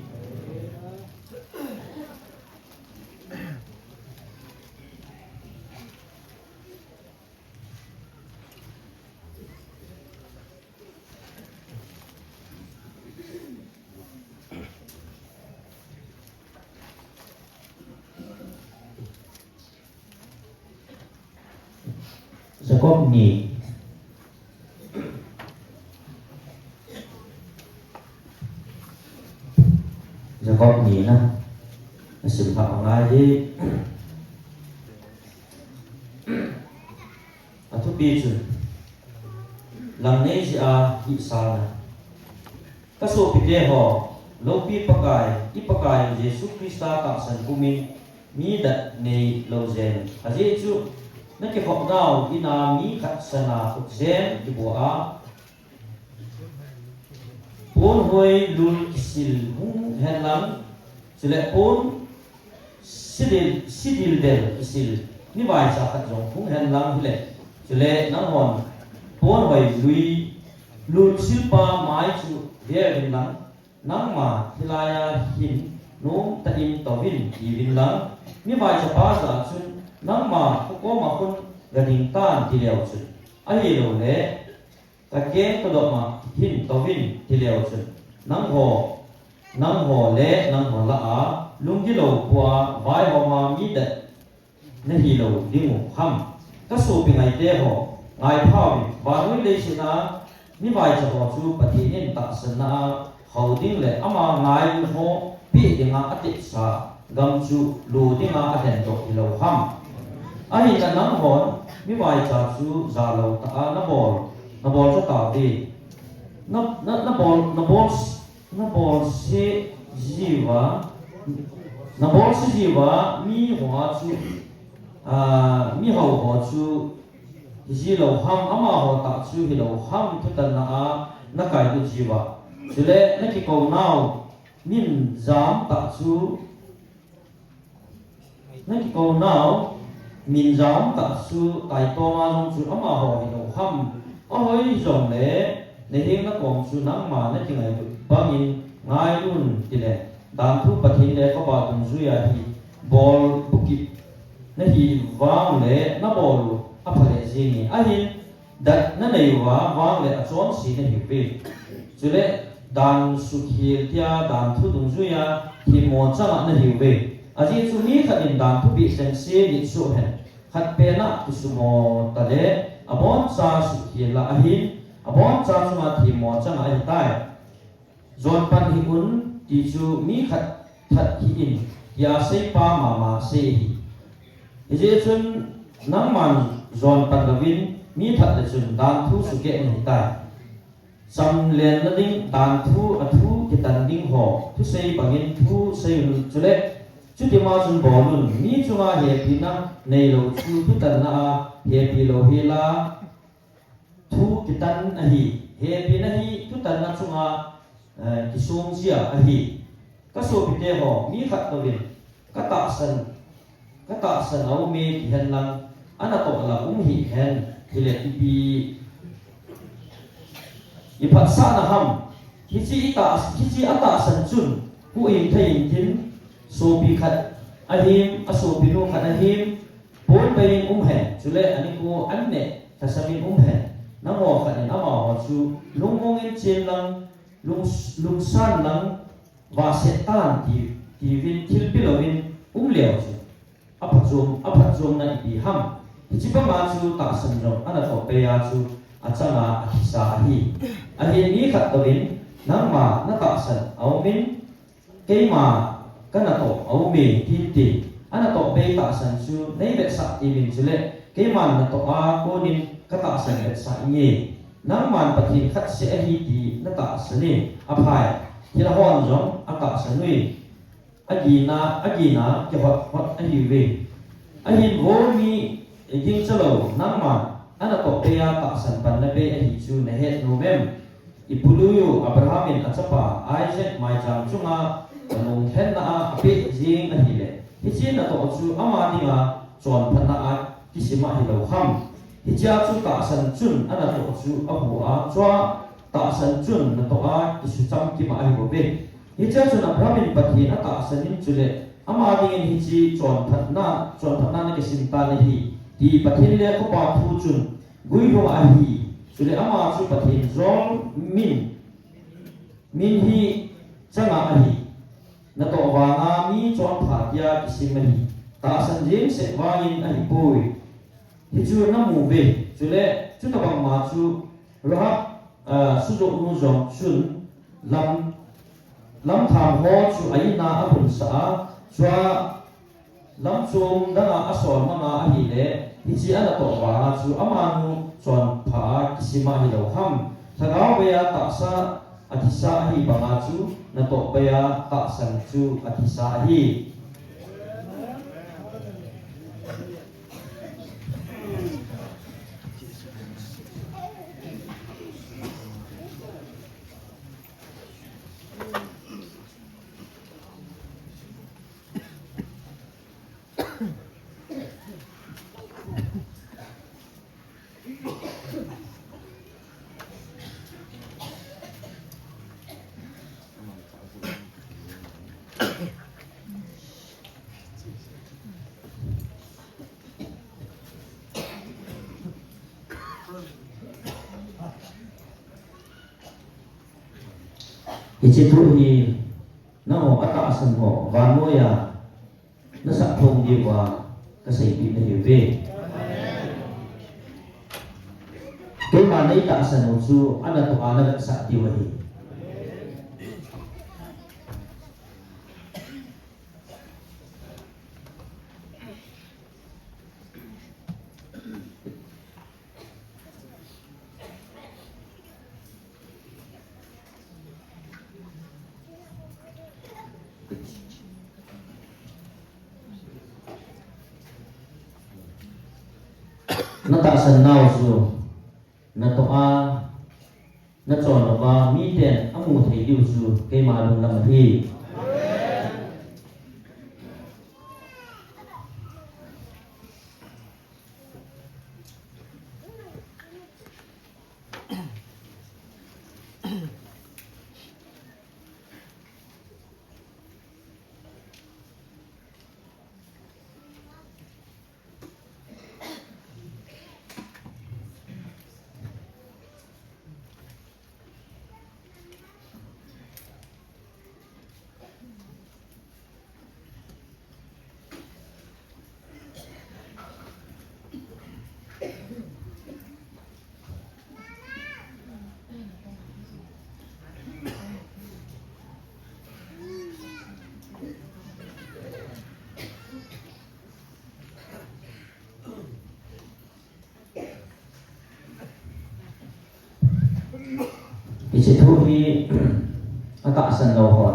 Jakob ni. Jakob ni na. Asim kha angai hi. Athupi chu, lang nei jeh a hihsalna. Kasopite ho, loupi Pakai, i Pakai Jesu Christa tahsan pumin mi dat neilou jeng. Ajeh chu, nakikhopnau in a mi khat sana khut jeng kibol a, ponhoi lul kisil hung hen lang, chule pon sidil, sidil del kisil mivaicha khat jong hung hen lang hile. Chule nanghon ponhoi lui, lul kisil pa mai chu ve uvin lang, nangma hilai a hin nomtah in touvin tiuvin lang, mivaicha pa jah a chun nangma kho koma khun gading tan tileu chun, ahilouleh kakeng kadom a hin touvin tileu chun, nangho, nangho le nangho lah a lunggilou pua vaihom a mi dat nahilou ding u ham? Kasopi ngaite ho, ngaiphauvin, vannoi leiset a Mivaicha ho chu Pathen in tahsanna a hou ding le ama ngailu ho peh dinga atepsa gam chu lo dinga alhendoh hilou ham? Ahinla nanghon mivaicha chu jalou tah a nabol, nabol tha tauve. Na, na, nabol, nabol, nabol se jiuva, nabol se jiuva mi hoa chu, a, mi hou ho chu hilou ham, amaho tah chu hilou ham, thutanna a nakailut jiuva. Chule nakikou nau min jam tah chu, nakikou nau min jam tah chu taitoma jong chu amaho hilou ham? Ahoi jongle naheng nakom chu nangma nakingailut bangin ngailun tile danthu Pathen lekhabu dungjuia hi bol bukit nahi vangle nabol u apha lheh jenge. Ahin dat nanei uva vangle achonse nahiuve. Chule dan sukhel tia danthu dungjuia themmo changa nahiuve. Ajeh chu mi khat in danthu beh lheng se nit soh hen, khat pena kisumo tale aboncha sukhel a ahin, aboncha chunga themmo changa ahitai. Jon pan hih un ti chu mi khat that hih in tia seipa mama sei ahi. Hijeh chun nangman jon pan louvin mi that le chun danthu sukeh nahitai. Chamlenna ding danthu, athu kitan ding ho thusei bangin thu sei un, chule chutima chun bol un. Mi chunga hepina neilou chu thutanna a hepi lou hela thu kitan ahi. Hepina hi thutanna chunga, eh, kisong jia ahi. Kasopite ho, mi khat touvin katahsan, katahsan aume ti hen lang, anatoh la um hih hen, hile ipi iphatsahna ham? Hiche itah, hiche atahsan chun huhhing thei intin, sopi khat ahim, asopinu khat ahim, ponbeiyin um hen, chule anikho an neh lhasamin um hen. Nangho khat in amaho chu lungmongin chen lang, lung, lungsan lang, vahset tan ti, tiuvin thilpi louvin um leu chu aphatchom, aphatchomna ipi ham? Hiche banga chu tahsan jong anatoh pei a chu achanga athisa ahi. Ahin mi khat touvin nangma natahsan aumin, keima kanatoh aume tin tin, anatoh pei tahsan chu neivetsah tiuvin, chule keiman natoh a konin katahsan vetsah inge. Nangman Pathen khat seh ahi ti natahsan e, aphai. Thilha hon jong atahsan uve. Agina, agina kihot hot ahiuve. Ahin vo mi gingchalou, nangman anatoh pei a tahsan pan napei ahi chu nahet nom em? Ipului u Abraham in achapa Isaac maicham chunga anung lhenna a apeh jeng ahile, hiche natoh chu ama dinga chonphatna a kisim a hilou ham? Hichea chu tahsan chun anatoh chu ahu a, chua tahsan chun natoh a kisucham kim a ahibouve. Hichea chun Abraham in Pathen atahsan in, chule ama dingin hiche chonphatna, chonphatna nakisim tan ahi ti Pathen lekhabu thu chun guilhung ahi. Chule ama chu Pathen jol min, min hi changa ahi. Natoh vanga mi chonpha tia kisim ahi. Tahsan jeng seh vangin ahipoi. Hichu namu uve. Chule chutobang ma chu Rahab, ah, sujohnu jong chun lam, lamtham ho chu a-in a ahunsah a, chua lamchom danga asol manga ahile, hiche anatoh vanga chu amanu chonpha a kisim a hilou ham? Lhagao bei a tahsa athisa ahi banga chu natoh bei a tahsan chu athisa ahi. Hiche thu hi nangho atahsan ho vannoiya nasah phong diuva kaseipeh nahiuve. Keima nei tahsan u chu ana toh a na vetsah diu ahi. Na tahsan nau chu na toh a, na chon uva miten amu thei diu chu keima lunglam ahi. Hiche thu hi atahsan lou hon,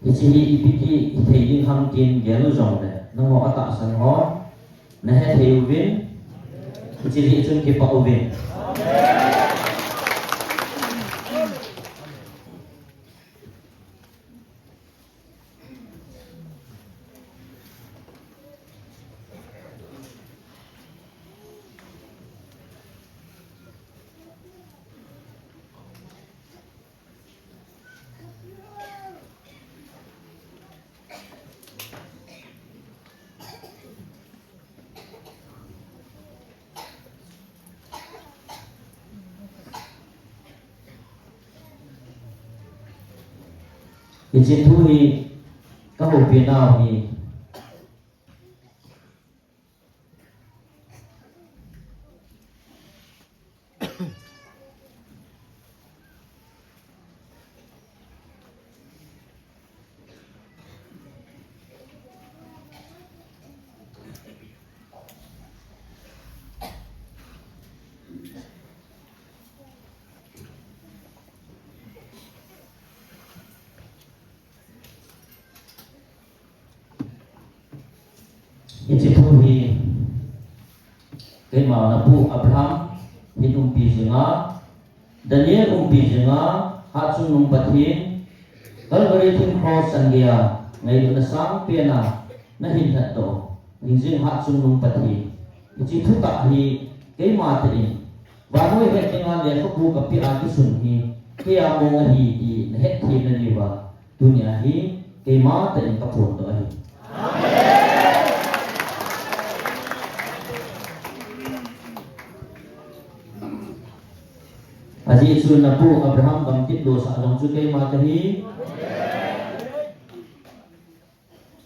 hiche hi ipi ti hithei ding ham tin gel u jongle, nangho atahsan ho nahe thei uvin, hiche hi chun kipah uvin. Hiche thu hi kahoupi nau hi. Hiche thu hi keima napu Abraham hin umpi jinga, Daniel umpi jinga, Hatchungnung Pathen, Calvary thing cross a ngei a, ngailutna sangpen a nahin lhatdoh, hingjing Hatchungnung Pathen. Hiche thutah hi keima tah in vannoi het dinga lekhabu kapeh a kisun hi keima mong ahi ti nahet thei nadiuva, tunia hi keima tah in kaphondoh ahi. Ajeh chu napu Abraham gamtin losah jong chu keima kahi.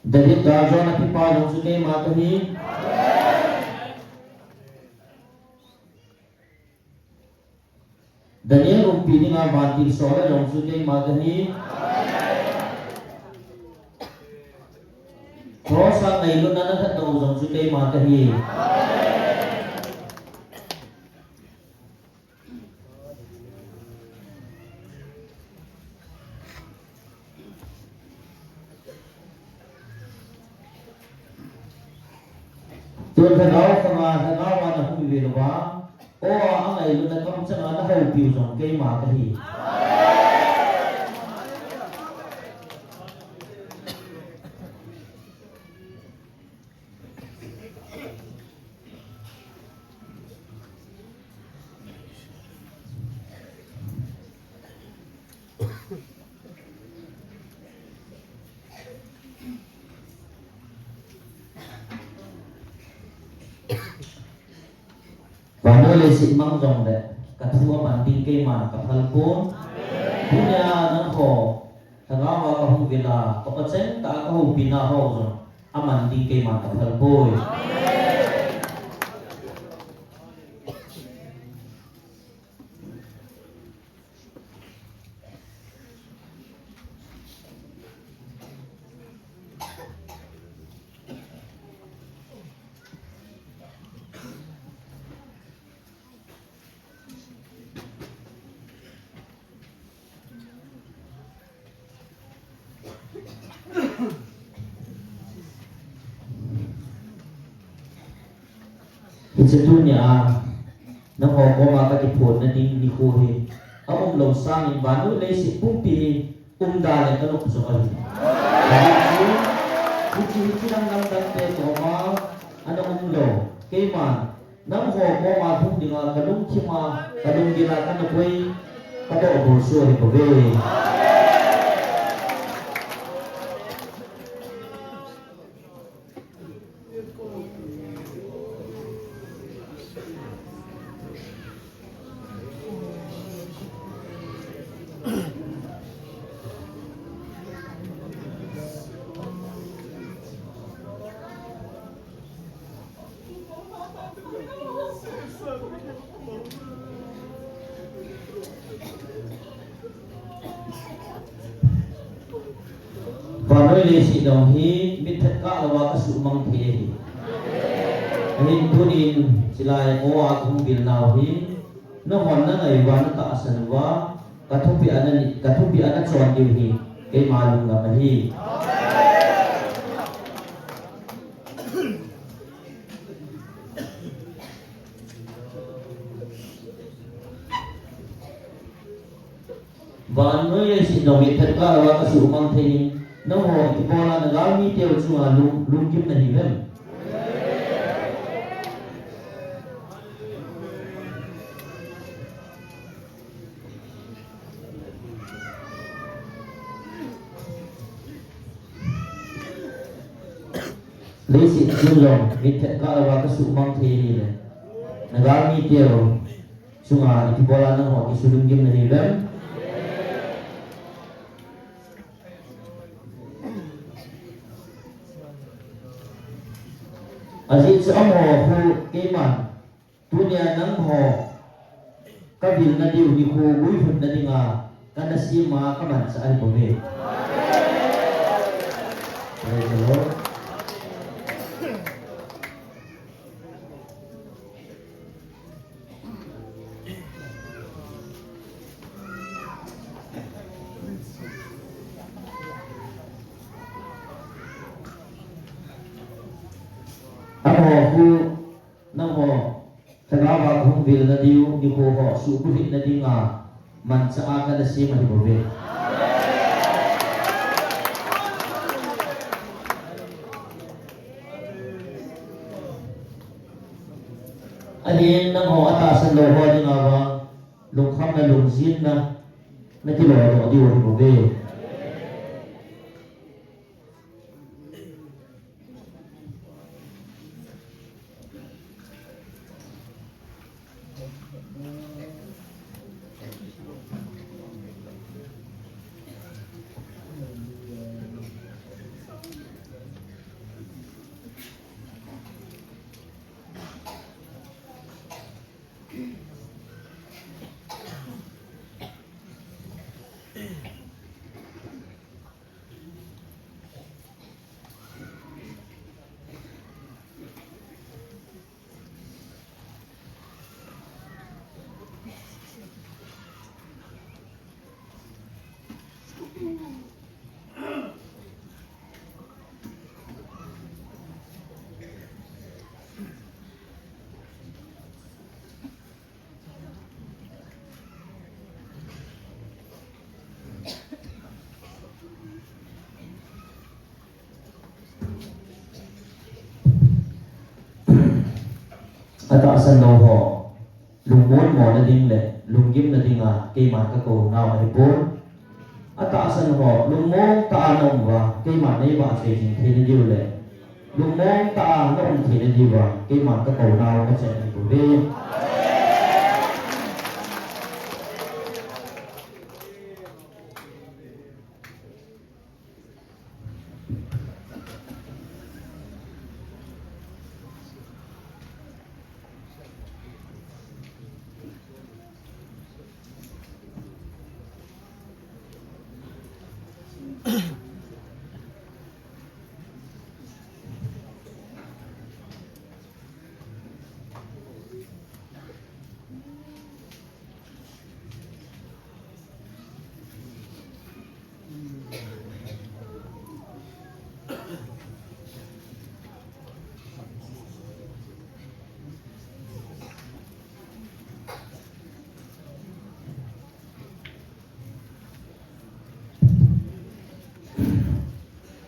David gal jona pipa jong chu keima kahi. Daniel umpi dinga vantil sola jong chu keima kahi. Cross a ngailutna nalhatdoh u jong chu keima kahi. Tun lhagao khanga lhagao a nahung uvin uva, o a angailutna kamchanga nahoupiu jong keima kahi. Vannoi leiset mang jongle kathu aman ding keiman kaphal pon. Tunia nangho lhagao a kahung uvin a, ka-o chengtah a kahoupi naho jong aman ding keiman kaphal poi. Hiche tunia nangho koma kakiphonna ding nikho hi aumlou sangin vannoi leiset pumpi hi umda le kalung chu ahi. Hiche, hiche, hiche dang lamdang te koma ana umlou. Keiman nangho koma lhung dinga kalungthima, kalunggila kana koi, kadoh bol chu ahibouve. Vannoi leiset jong hi mitphet kah louva kasuhmang thei ahi. Ahin tunin chulai mo a kahung vil nau hi, nahon nangai uva, natahsan uva, kathupeh a nani, kathupeh a nachon diu hi keima lungdam ahi. Vannoi leiset jong mitphet kah louva kasuhmang thei in, nangho ipi bola nagalmi teu chunga lung, lunggim nahiuvem? Leiset chunga jong mitphet kah louva kasuhmang thei in le, nagalmi teu chunga ipi bola nangho kisulunggim nahiuvem? Ajeh chu amaho khu keiman tunia nangho kavilna diu nikho guilhunna dinga kana sema kamanchah ahibouve. Praise the Lord. Amaho khu nangho lhagaova kahung vilna diu nikho ho suhguilhunna dinga manchah a kana sem ahibouve. Ahin nangho atahsan lou ho dinga vang lungkhamna, lungjinna nakilodoh diu ahibouve. Atahsan lou ho lungmon mona ding le lunggimna dinga keiman kakou nau ahipon. Atahsan ho lungmong tah a naum uva keiman neivahchoi jing theina diu le lungmong tah a naum theina diuva keiman kakou nau kachen ahipouve.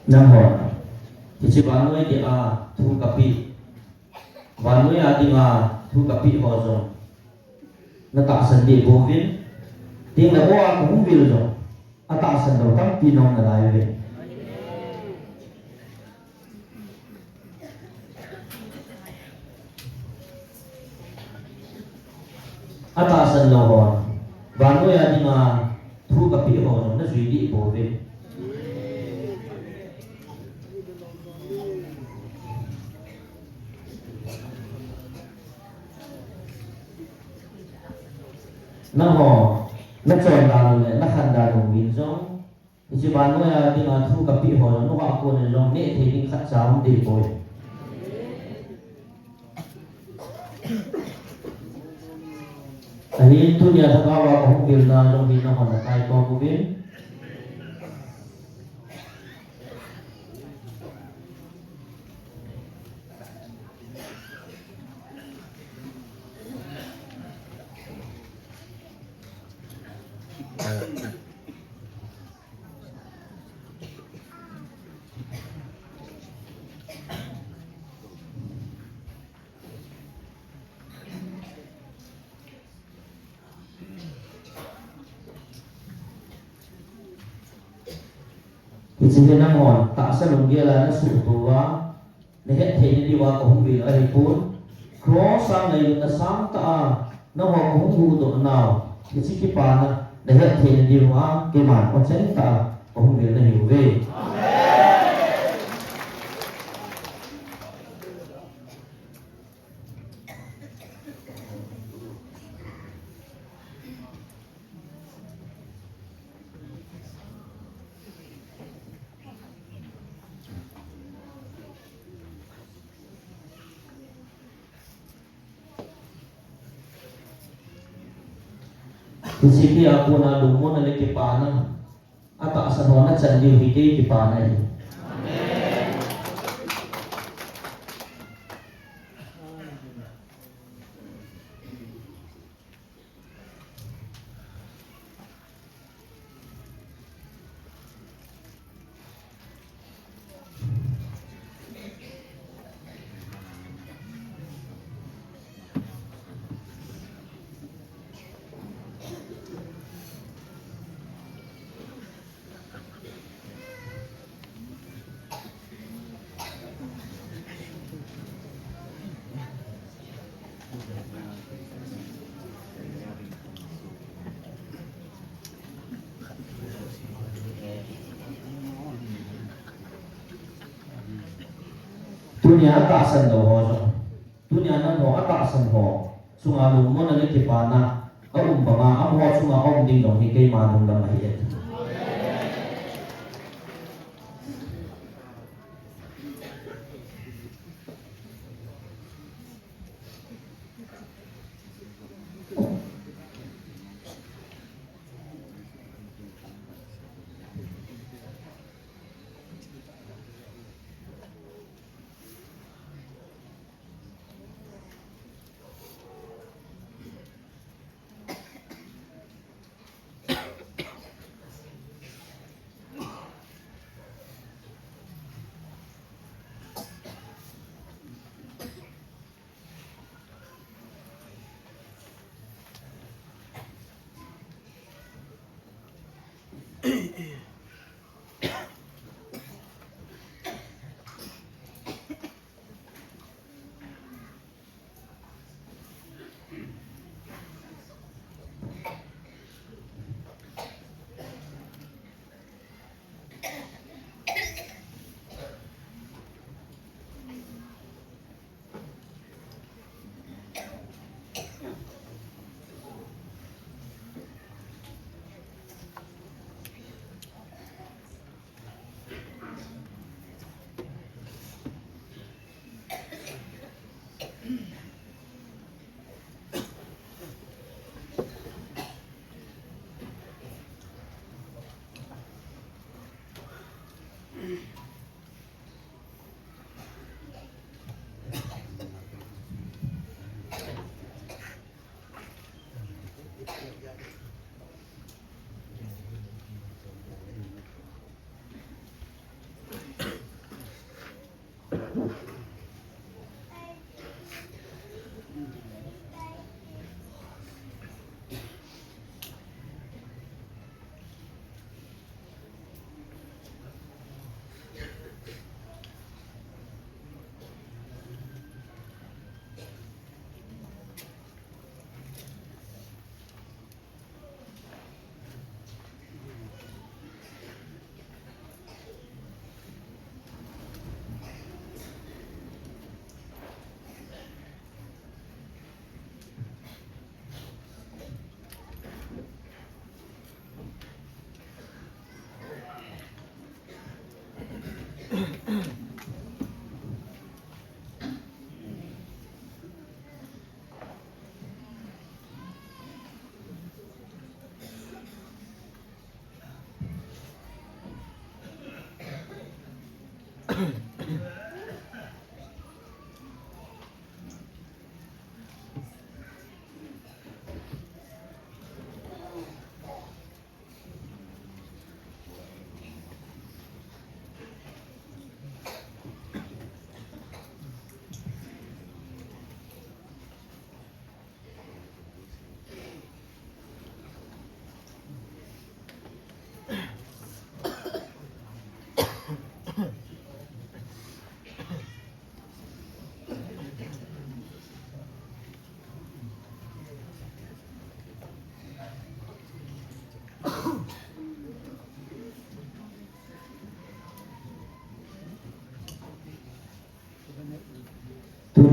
Nangho, hiche vannoi dia thu kapeh, vannoi a dinga thu kapeh ho jong natahsan deh pouvin, tengle o a kahung vil jong atahsan lou tampi nong nalai uve. Atahsan lou ho, vannoi a dinga thu kapeh ho jong najui deh pouve. Nangho, nachon dan u le nakhan dan u hin jong, hiche vannoi a dinga thu kapeh ho jong, nungah kon in jong neh thei ding khatcha um deh poi. Ahin tunia lhagao a kahung vilna jong hi nangho nataikhom uvin. Hiche hi nanghon tahsa lunggel a nasuhto uva, nahet theina diuva kahung vil ahipon. Cross a ngailutna sangtah a nangho kahung huhdoh nau, hiche kipana nahet theina diuva keiman ochen tah a kahung vil nahiuve. Hiche kipana lungmonna le kipana, atahsan ho nachan diu hi kei kipana ahi. Tunia atahsan lou ho jong, tunia nangho atahsan ho chunga lungmonna le kipana aum banga, amaho chunga aum ding jong hi keima lunglam ahi e.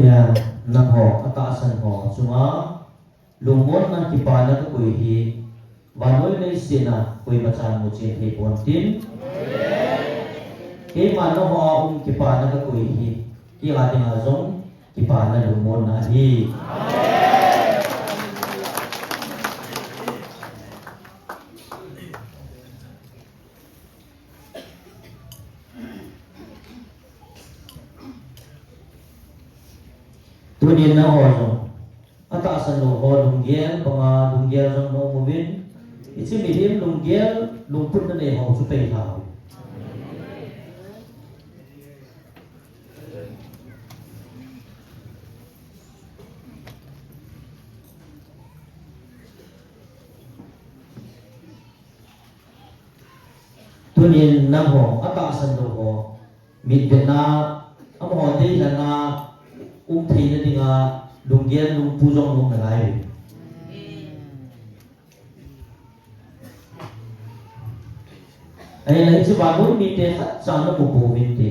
Nangho atahsan ho chunga lungmonna kipana kakoi hi, vannoi leiset a koimachan muchen thei pontin. Keima nangho a um kipana kakoi hi, kei a dinga jong kipana lungmonna ahi. Tunin nangho jong atahsan lou ho lunggel banga lunggel jong naum uvin, hiche mihem lunggel lungput nanei ho chu peilha uvin. Tunin nangho atahsan lou ho mitvetna, amaho deilhenna um theina dinga lunggel lungpu jong naum nalai uve. Ahinla hiche vannoi mite khatcha namu pouvinte.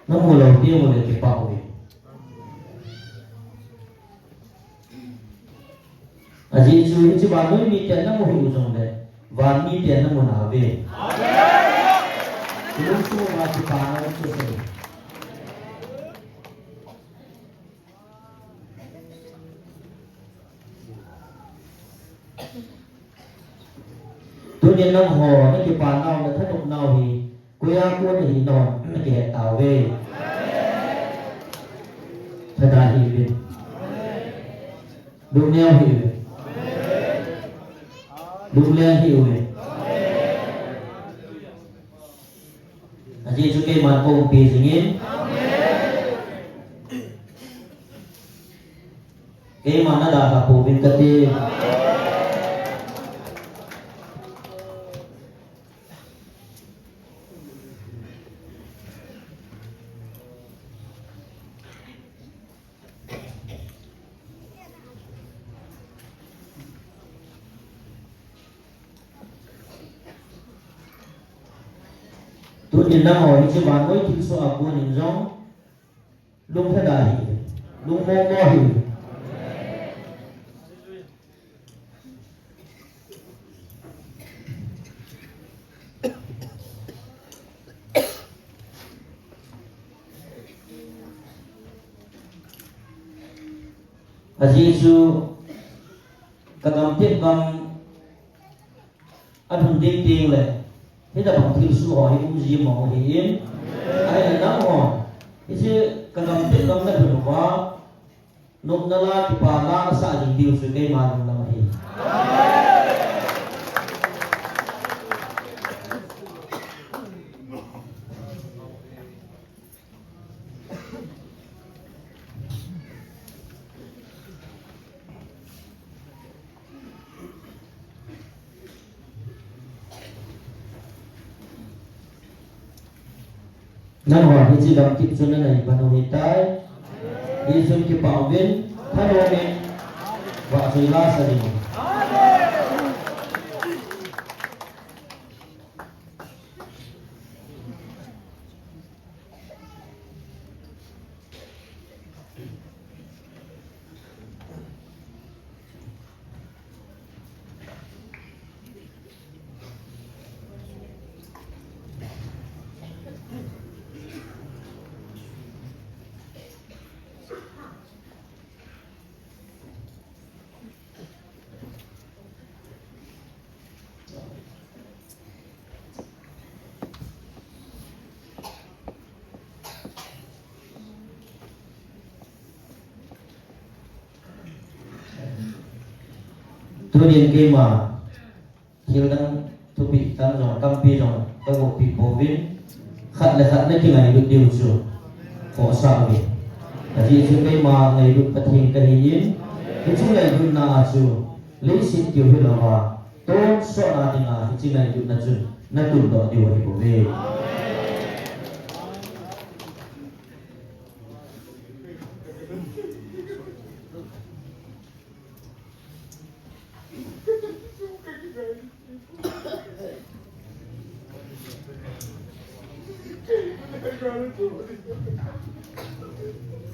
Namu lou teng uleh kipah uve. Ajeh chu hiche vannoi miten namu hih u jongle van miten namu nauve. Ilungsunga kipana chu sei. Tunin nangho nakipanau nathanopnau hi koia kon ahi nahon nakihet tauve. Thadah hih uvin. Lungneo hih uvin. Lungleng hih uvin. Ajeh chu keiman kaumpi jingin. Keiman nadalha pouvin kati. Tunin nangho hiche vannoi thilsoh a konin jong lungthada hih, lungmongmo hih. Ajeh chu kagamtep gam alhun ding tengle hitabang thilsoh ho hi umji mong ahin, ahinla nangho hiche kagamtep gam nalhun uva nopna la kipana nasah jing diu chu keima lunglam ahi. Nangho hiche gamtep chu nanei pan u ahitai. Hichun kipah uvin, thanom in vahchoi lasa ding. Tunin keima thildang thupeh tam jong, tampi jong kagohpeh pouvin, khat le khat nakingailut diu chu khohsah uvin. Ajeh chu keima ngailut Pathen kahin, hiche ngailutna a chu leiset keu hilouva tonsot na dinga hiche ngailutna chun natundoh diu ahibouve.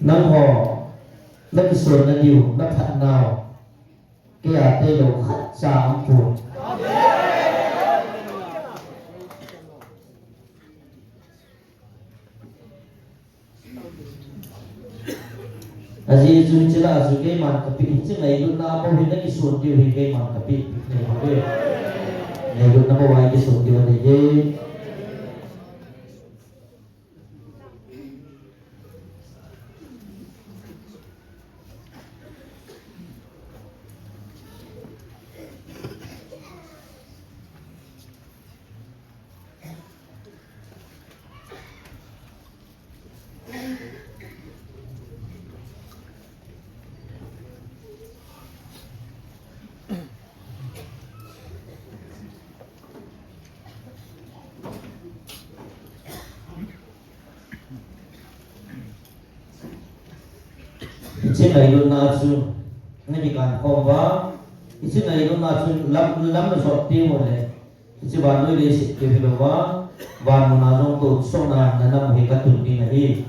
Nangho, nakisonna diu, naphatnau, kei a tailou khatcha aumpoi. Ajeh chu hiche lah a chu keiman kapeh, hiche ngailutna bou hi nakison diu hi keiman kapeh, nei hauve. Ngailutna bou a kison diu ahi e. Hiche ngailutna chu, nakikan khom uva, hiche ngailutna chu lam, lam najot teng uleh, hiche vannoi leiset keu hilouva, van muna jong tonsotna nanam u hi katun ding ahi.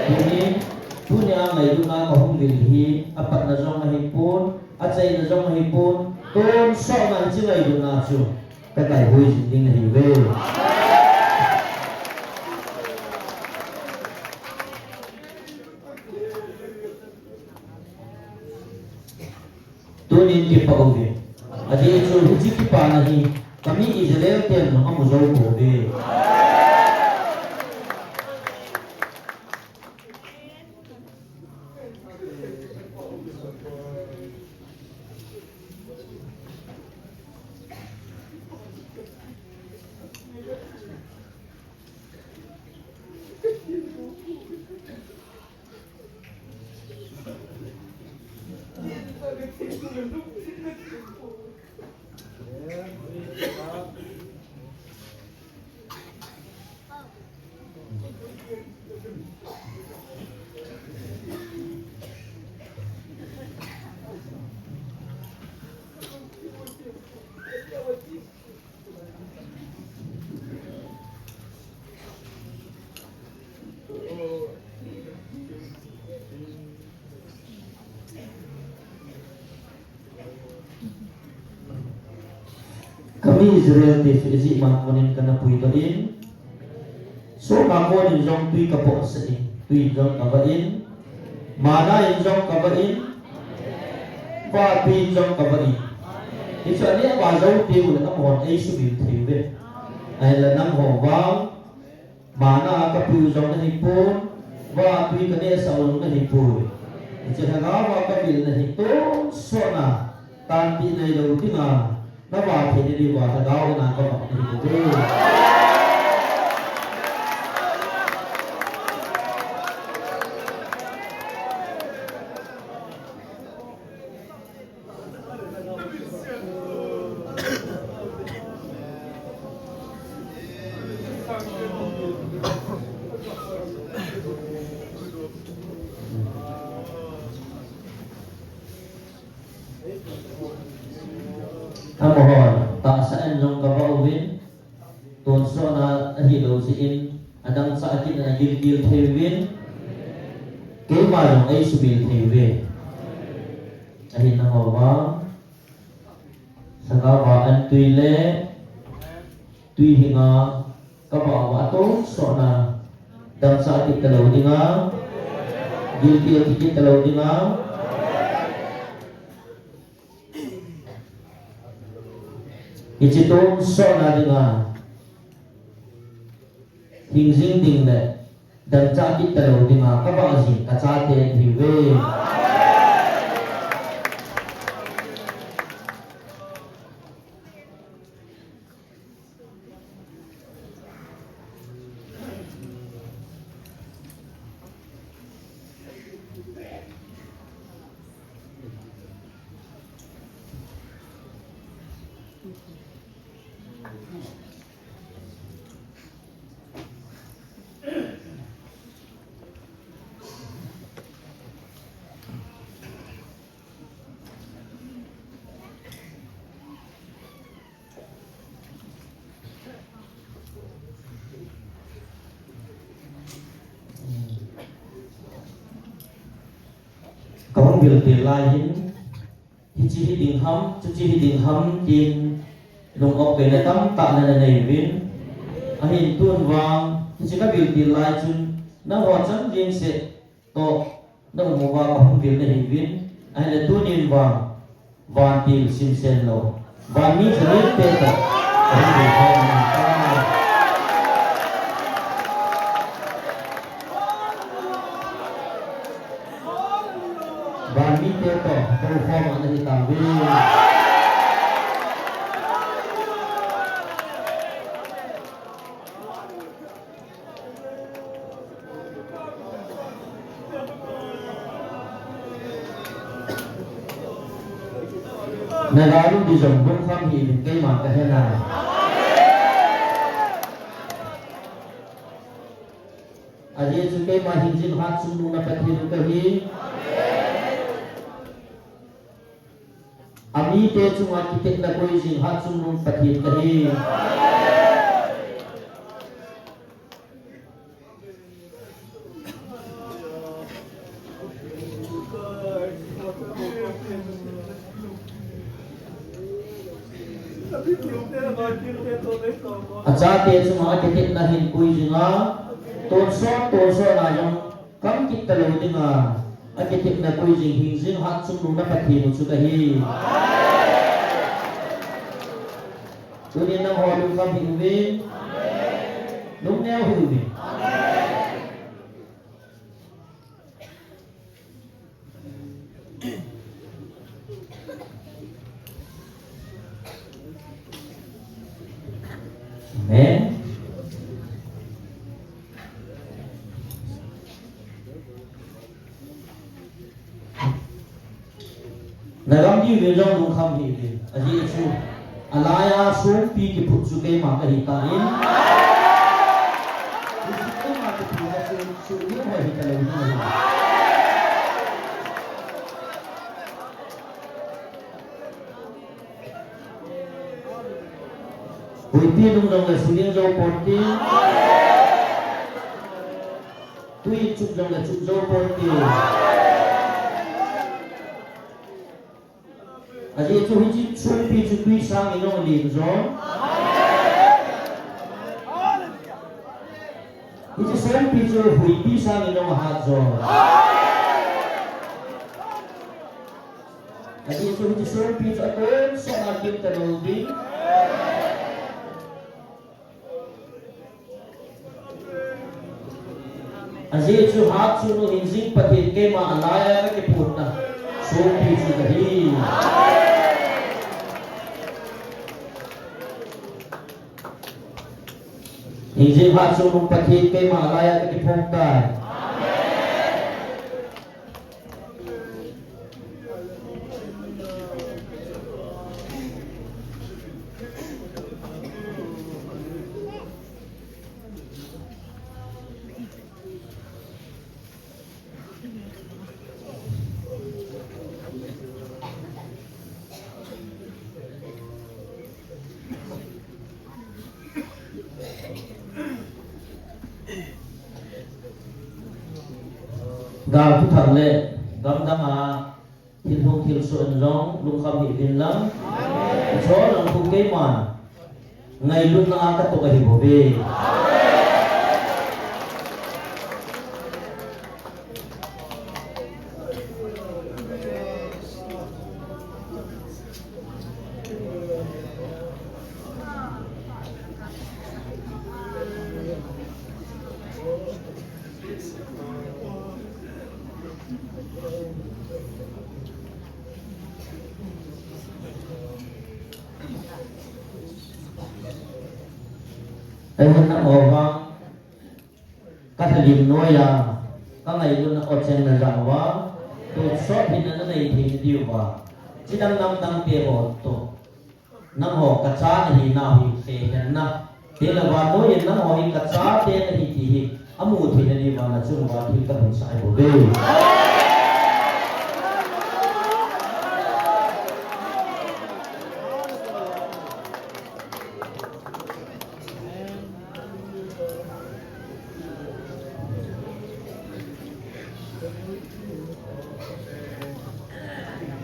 Tuni, tunia ngailutna kahung vil hi, apatna jong ahipon, achaina jong ahipon, tonsotna hiche ngailutna chu, kakai hoi jing ding nahiuve. Tunin kipah uve. Ajeh chu hiche kipana hi, kami Israel ten jong amu jou pouve. Kami Israel te chu Egypt man konin kana puidoh in, soma konin jong twi kapohsah in, twi in jong kavah in, manna in jong kavah in, vah twi in jong kavah in. Hichu aneh a vah jou teng uleh amahon eisumil thei uve. Ahinla nangho vang, manna kapeh u jong nahipon, vah twi kanehsah u jong nahipoi. Hiche lhagao a kavil nahi tonsotna, tanpeh neilou dinga, navah theina diuva lhagao in a kavah nahi bouve. Amahon tahsa in jong kavah uvin, tonsotna ahilou jeh in, adangchah kit in agilkel thei uvin, keima jong eisumil thei uve. Ahin nangho vang, lhagao a an twi le twi hinga kavah uva atonsotna, dangchah kit talou dinga, gilkel kit talou dinga, hiche tonsotna dinga hing jing ding le dangchah kit talou dinga kavah jing kachate ahiuve. Biltil lai hin, hiche hi ding ham, chuche hi ding ham, tin lung-op veina tamtah nana nei uvin. Ahin tun vang, hiche kabiltil lai chun, nangho chang jeng seh toh, na um uva kahung vil nahi uvin. Ahile tunin vang, vantil simsen lou. Van mi thanem te toh. Ahung vil thei na ta. Van mite toh, tou khom ana hi tauve. Na galu di jong bung kham hi min keima ka hena. Ajeh chu keima hingjing hatchungnung na Pathen u kahi. Amite chunga kitepna koi jing hatchungnung Pathen kahi. Achate chunga akitepna hin koi jinga, tonsot, tonsot na jong kam kit talou dinga, akitepna koi jing hingjing hatchungnung na Pathen u chu kahi. Tunin nangho lungkham hih uvin. Lungneo hih uvin. Amen. Na gam diu ve jong lungkham hih uvin. Ajeh chu alai a songpi kiphut chu keima kahi tan. Hichu keima kiphut a chu, chu ni hoi hi talou ni. Huipi lung jong le suling jou ponte. Tui chup jong le chup jou ponte. Ajeh chu hiche songpi chu tui sang in jong len jo. Hiche songpi chu huipi sang in jong ahat jo. Ajeh chu hiche songpi chu atonsot a kim talou ding. Ajeh chu hatchungnung hingjing Pathen keima alai a kakiphutna songpi chu kahi. Hingjing hatchungnung Pathen keima alai a kakiphong tai. Gal thuthang le gamdang a thil hung thilsoh in jong lungkham hih uvin lang. Chol lang khu keiman ngailutna a katoh ahi bouve. Ei, hon na o vang. Ka thalim noiya, ka ngailutna o cheng na jao a, tonsot hinna na nei thei na diuva, chidang namdang te ho toh, nangho ka cha nahi nau hi seikhen na, te la vannoi in nangho hi ka chate nahi ti hi, amu thei na diuva na chung uva thil ka hun sai bouve.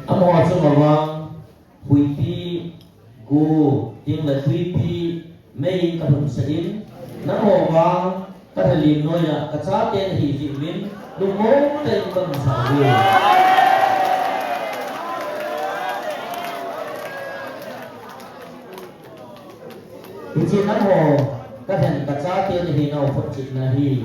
Amaho chunga vang, huipi, gu, ting le tuipi, mei in kalhumsah in, nangho vang, kalhalim noiya, kachate nahi jeh uvin, lungmong tah in kalhumsah uve. Hiche nangho, kalhen kachate nahinau photchetna ahi.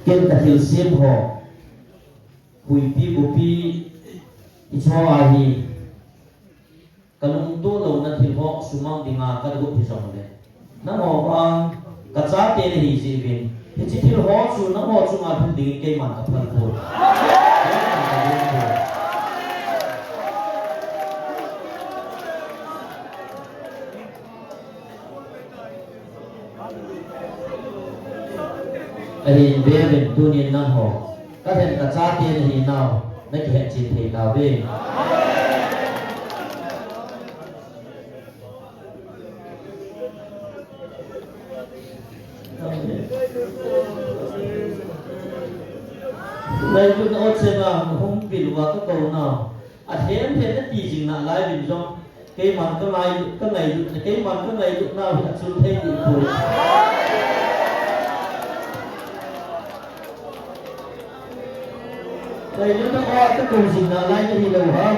Ken kathilsem ho, huipi, gupi, hicheho ahi. Kalungtoh louna thil ho sumang dinga kagot hijongle, nangho vang kachate nahi jeh uvin, hiche thil ho chu nangho chunga lhung dingin keiman kaphal poi. Ahin veuvin, tunin nangho, kalhen kachate nahinau nakihetchen thei tauve. Ngailutna ot sema hung vil uva kakounau, alhem lhem nati jing nalai uvin jong, keiman kangai, kangailutna, keiman kangailutnau hi achul thei ding poi. Ngailutna ot kakou jing nalai nahi lou ham?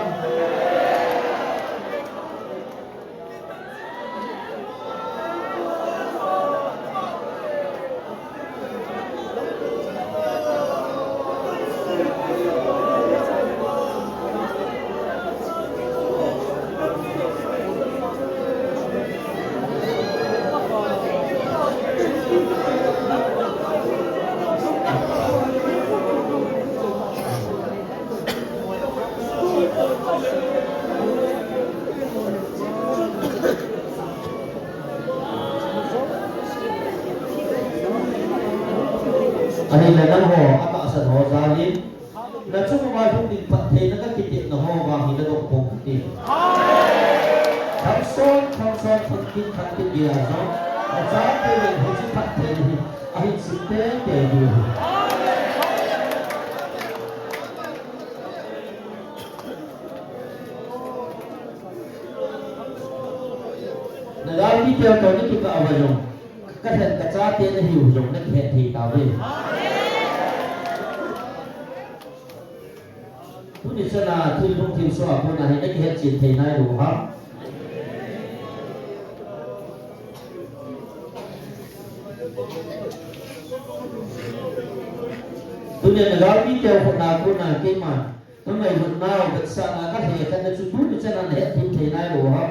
Ahinla nangho, atahsan ho jal in, nachung uva lhung ding phattheina kakitepna ho vang hi nadoh pon kati. Thangson, thangson, thangkit, thangkit geiya jong, nachate uvin hiche phattheina hi ahin sim teitei diu ahi. Nagalmi teu toh nakikah uva jong, kalhen kachate nahiu jong nakihet thei tauve. Tuni chana thil lhung thil soh a kona hi nakihetchen thei nailou ham? Tunia nagalmi teu khut na kona keiman kangailutnau, vetsahna, kalhekhenna chu tuni chana nahet thei nailou ham?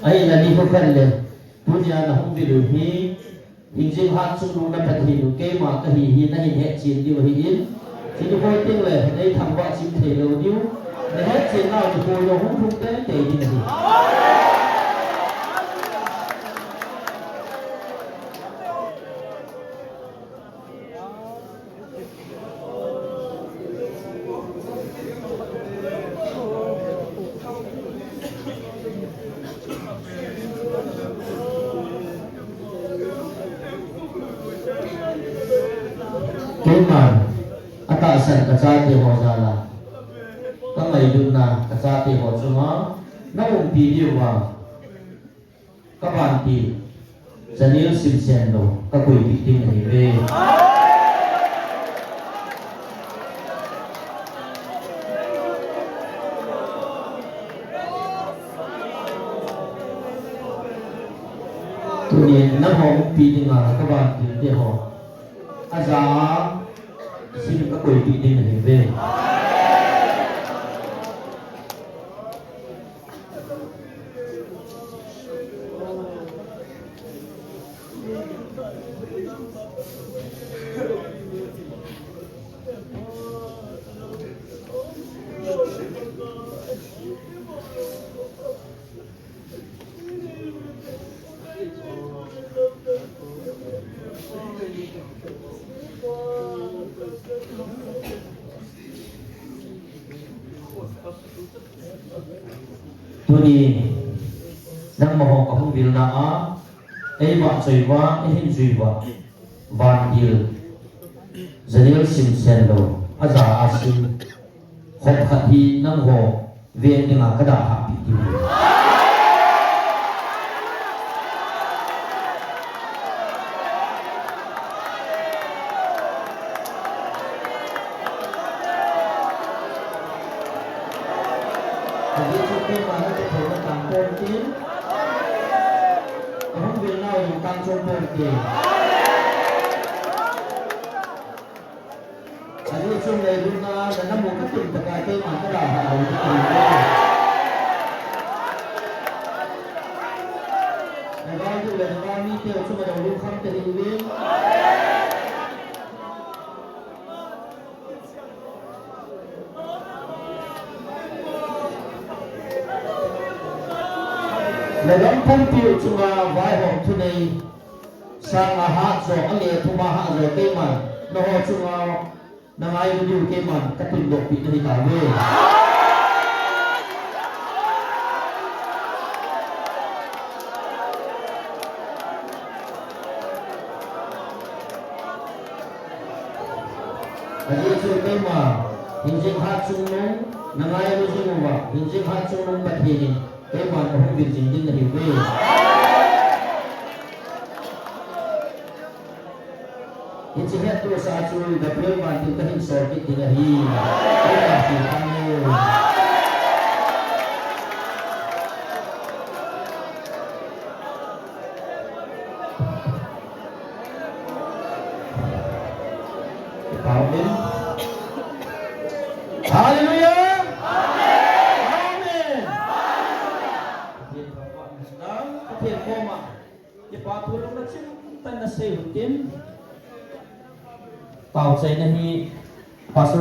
Ahinla nikho khat le, tunia nahung vil u hi, hingjing hat chungnung na Pathen u keima kahi hi nahin hetchen diu ahin, chuni hoi tengle neithangvah chim theilou diu, nahetchen nau nikho jong hung lhung teitei ding ahi. Keiman atahsan kachate ho jal a, kangailutna kachate ho chunga naumpi diuva, kavantil, chanel simsen lou, kakoipeh ding ahiuve. Tunin nangho umpi dinga kavantil teho, aja a sim kakoipeh ding ahiuve. Tuni nangma ho kahung vilna a, eivahchoi uva, eihin jui uva, Vantil Zaniel Simsen lou, aja a sim khop khat hi nangho ven dinga kadalhah peh diu ahi. Ajeh chu keima nakithouna tang ponte, kahung vilnau jong tang chom ponte. Ajeh chu ngailutna nanamu katun tah a keima kadalhah lou ding ahi. Nagaltu le nagalmi teu chunga jong lungkham tahih uvin. Nagam pumpi u chunga vaihom thunei sanga hatjo, ange thuma hatjo keiman nangho chunga nangailu diu keiman katundohpeh nahitauve. Ajeh chu keima hingjing hat chungnung nangailu jing uva, hingjing hat chungnung Pathen in keiman kahung vil jing ding nahiuve. Hiche hettohsah chu Gabriel Vantil kahin sol kit ding ahi. Keima ti tange. Amen. Hallelujah. Amen. Pathen thangvahna, Pathen koma kipa thu lungna chimtah in nasei utin. Taochaina hi Pastor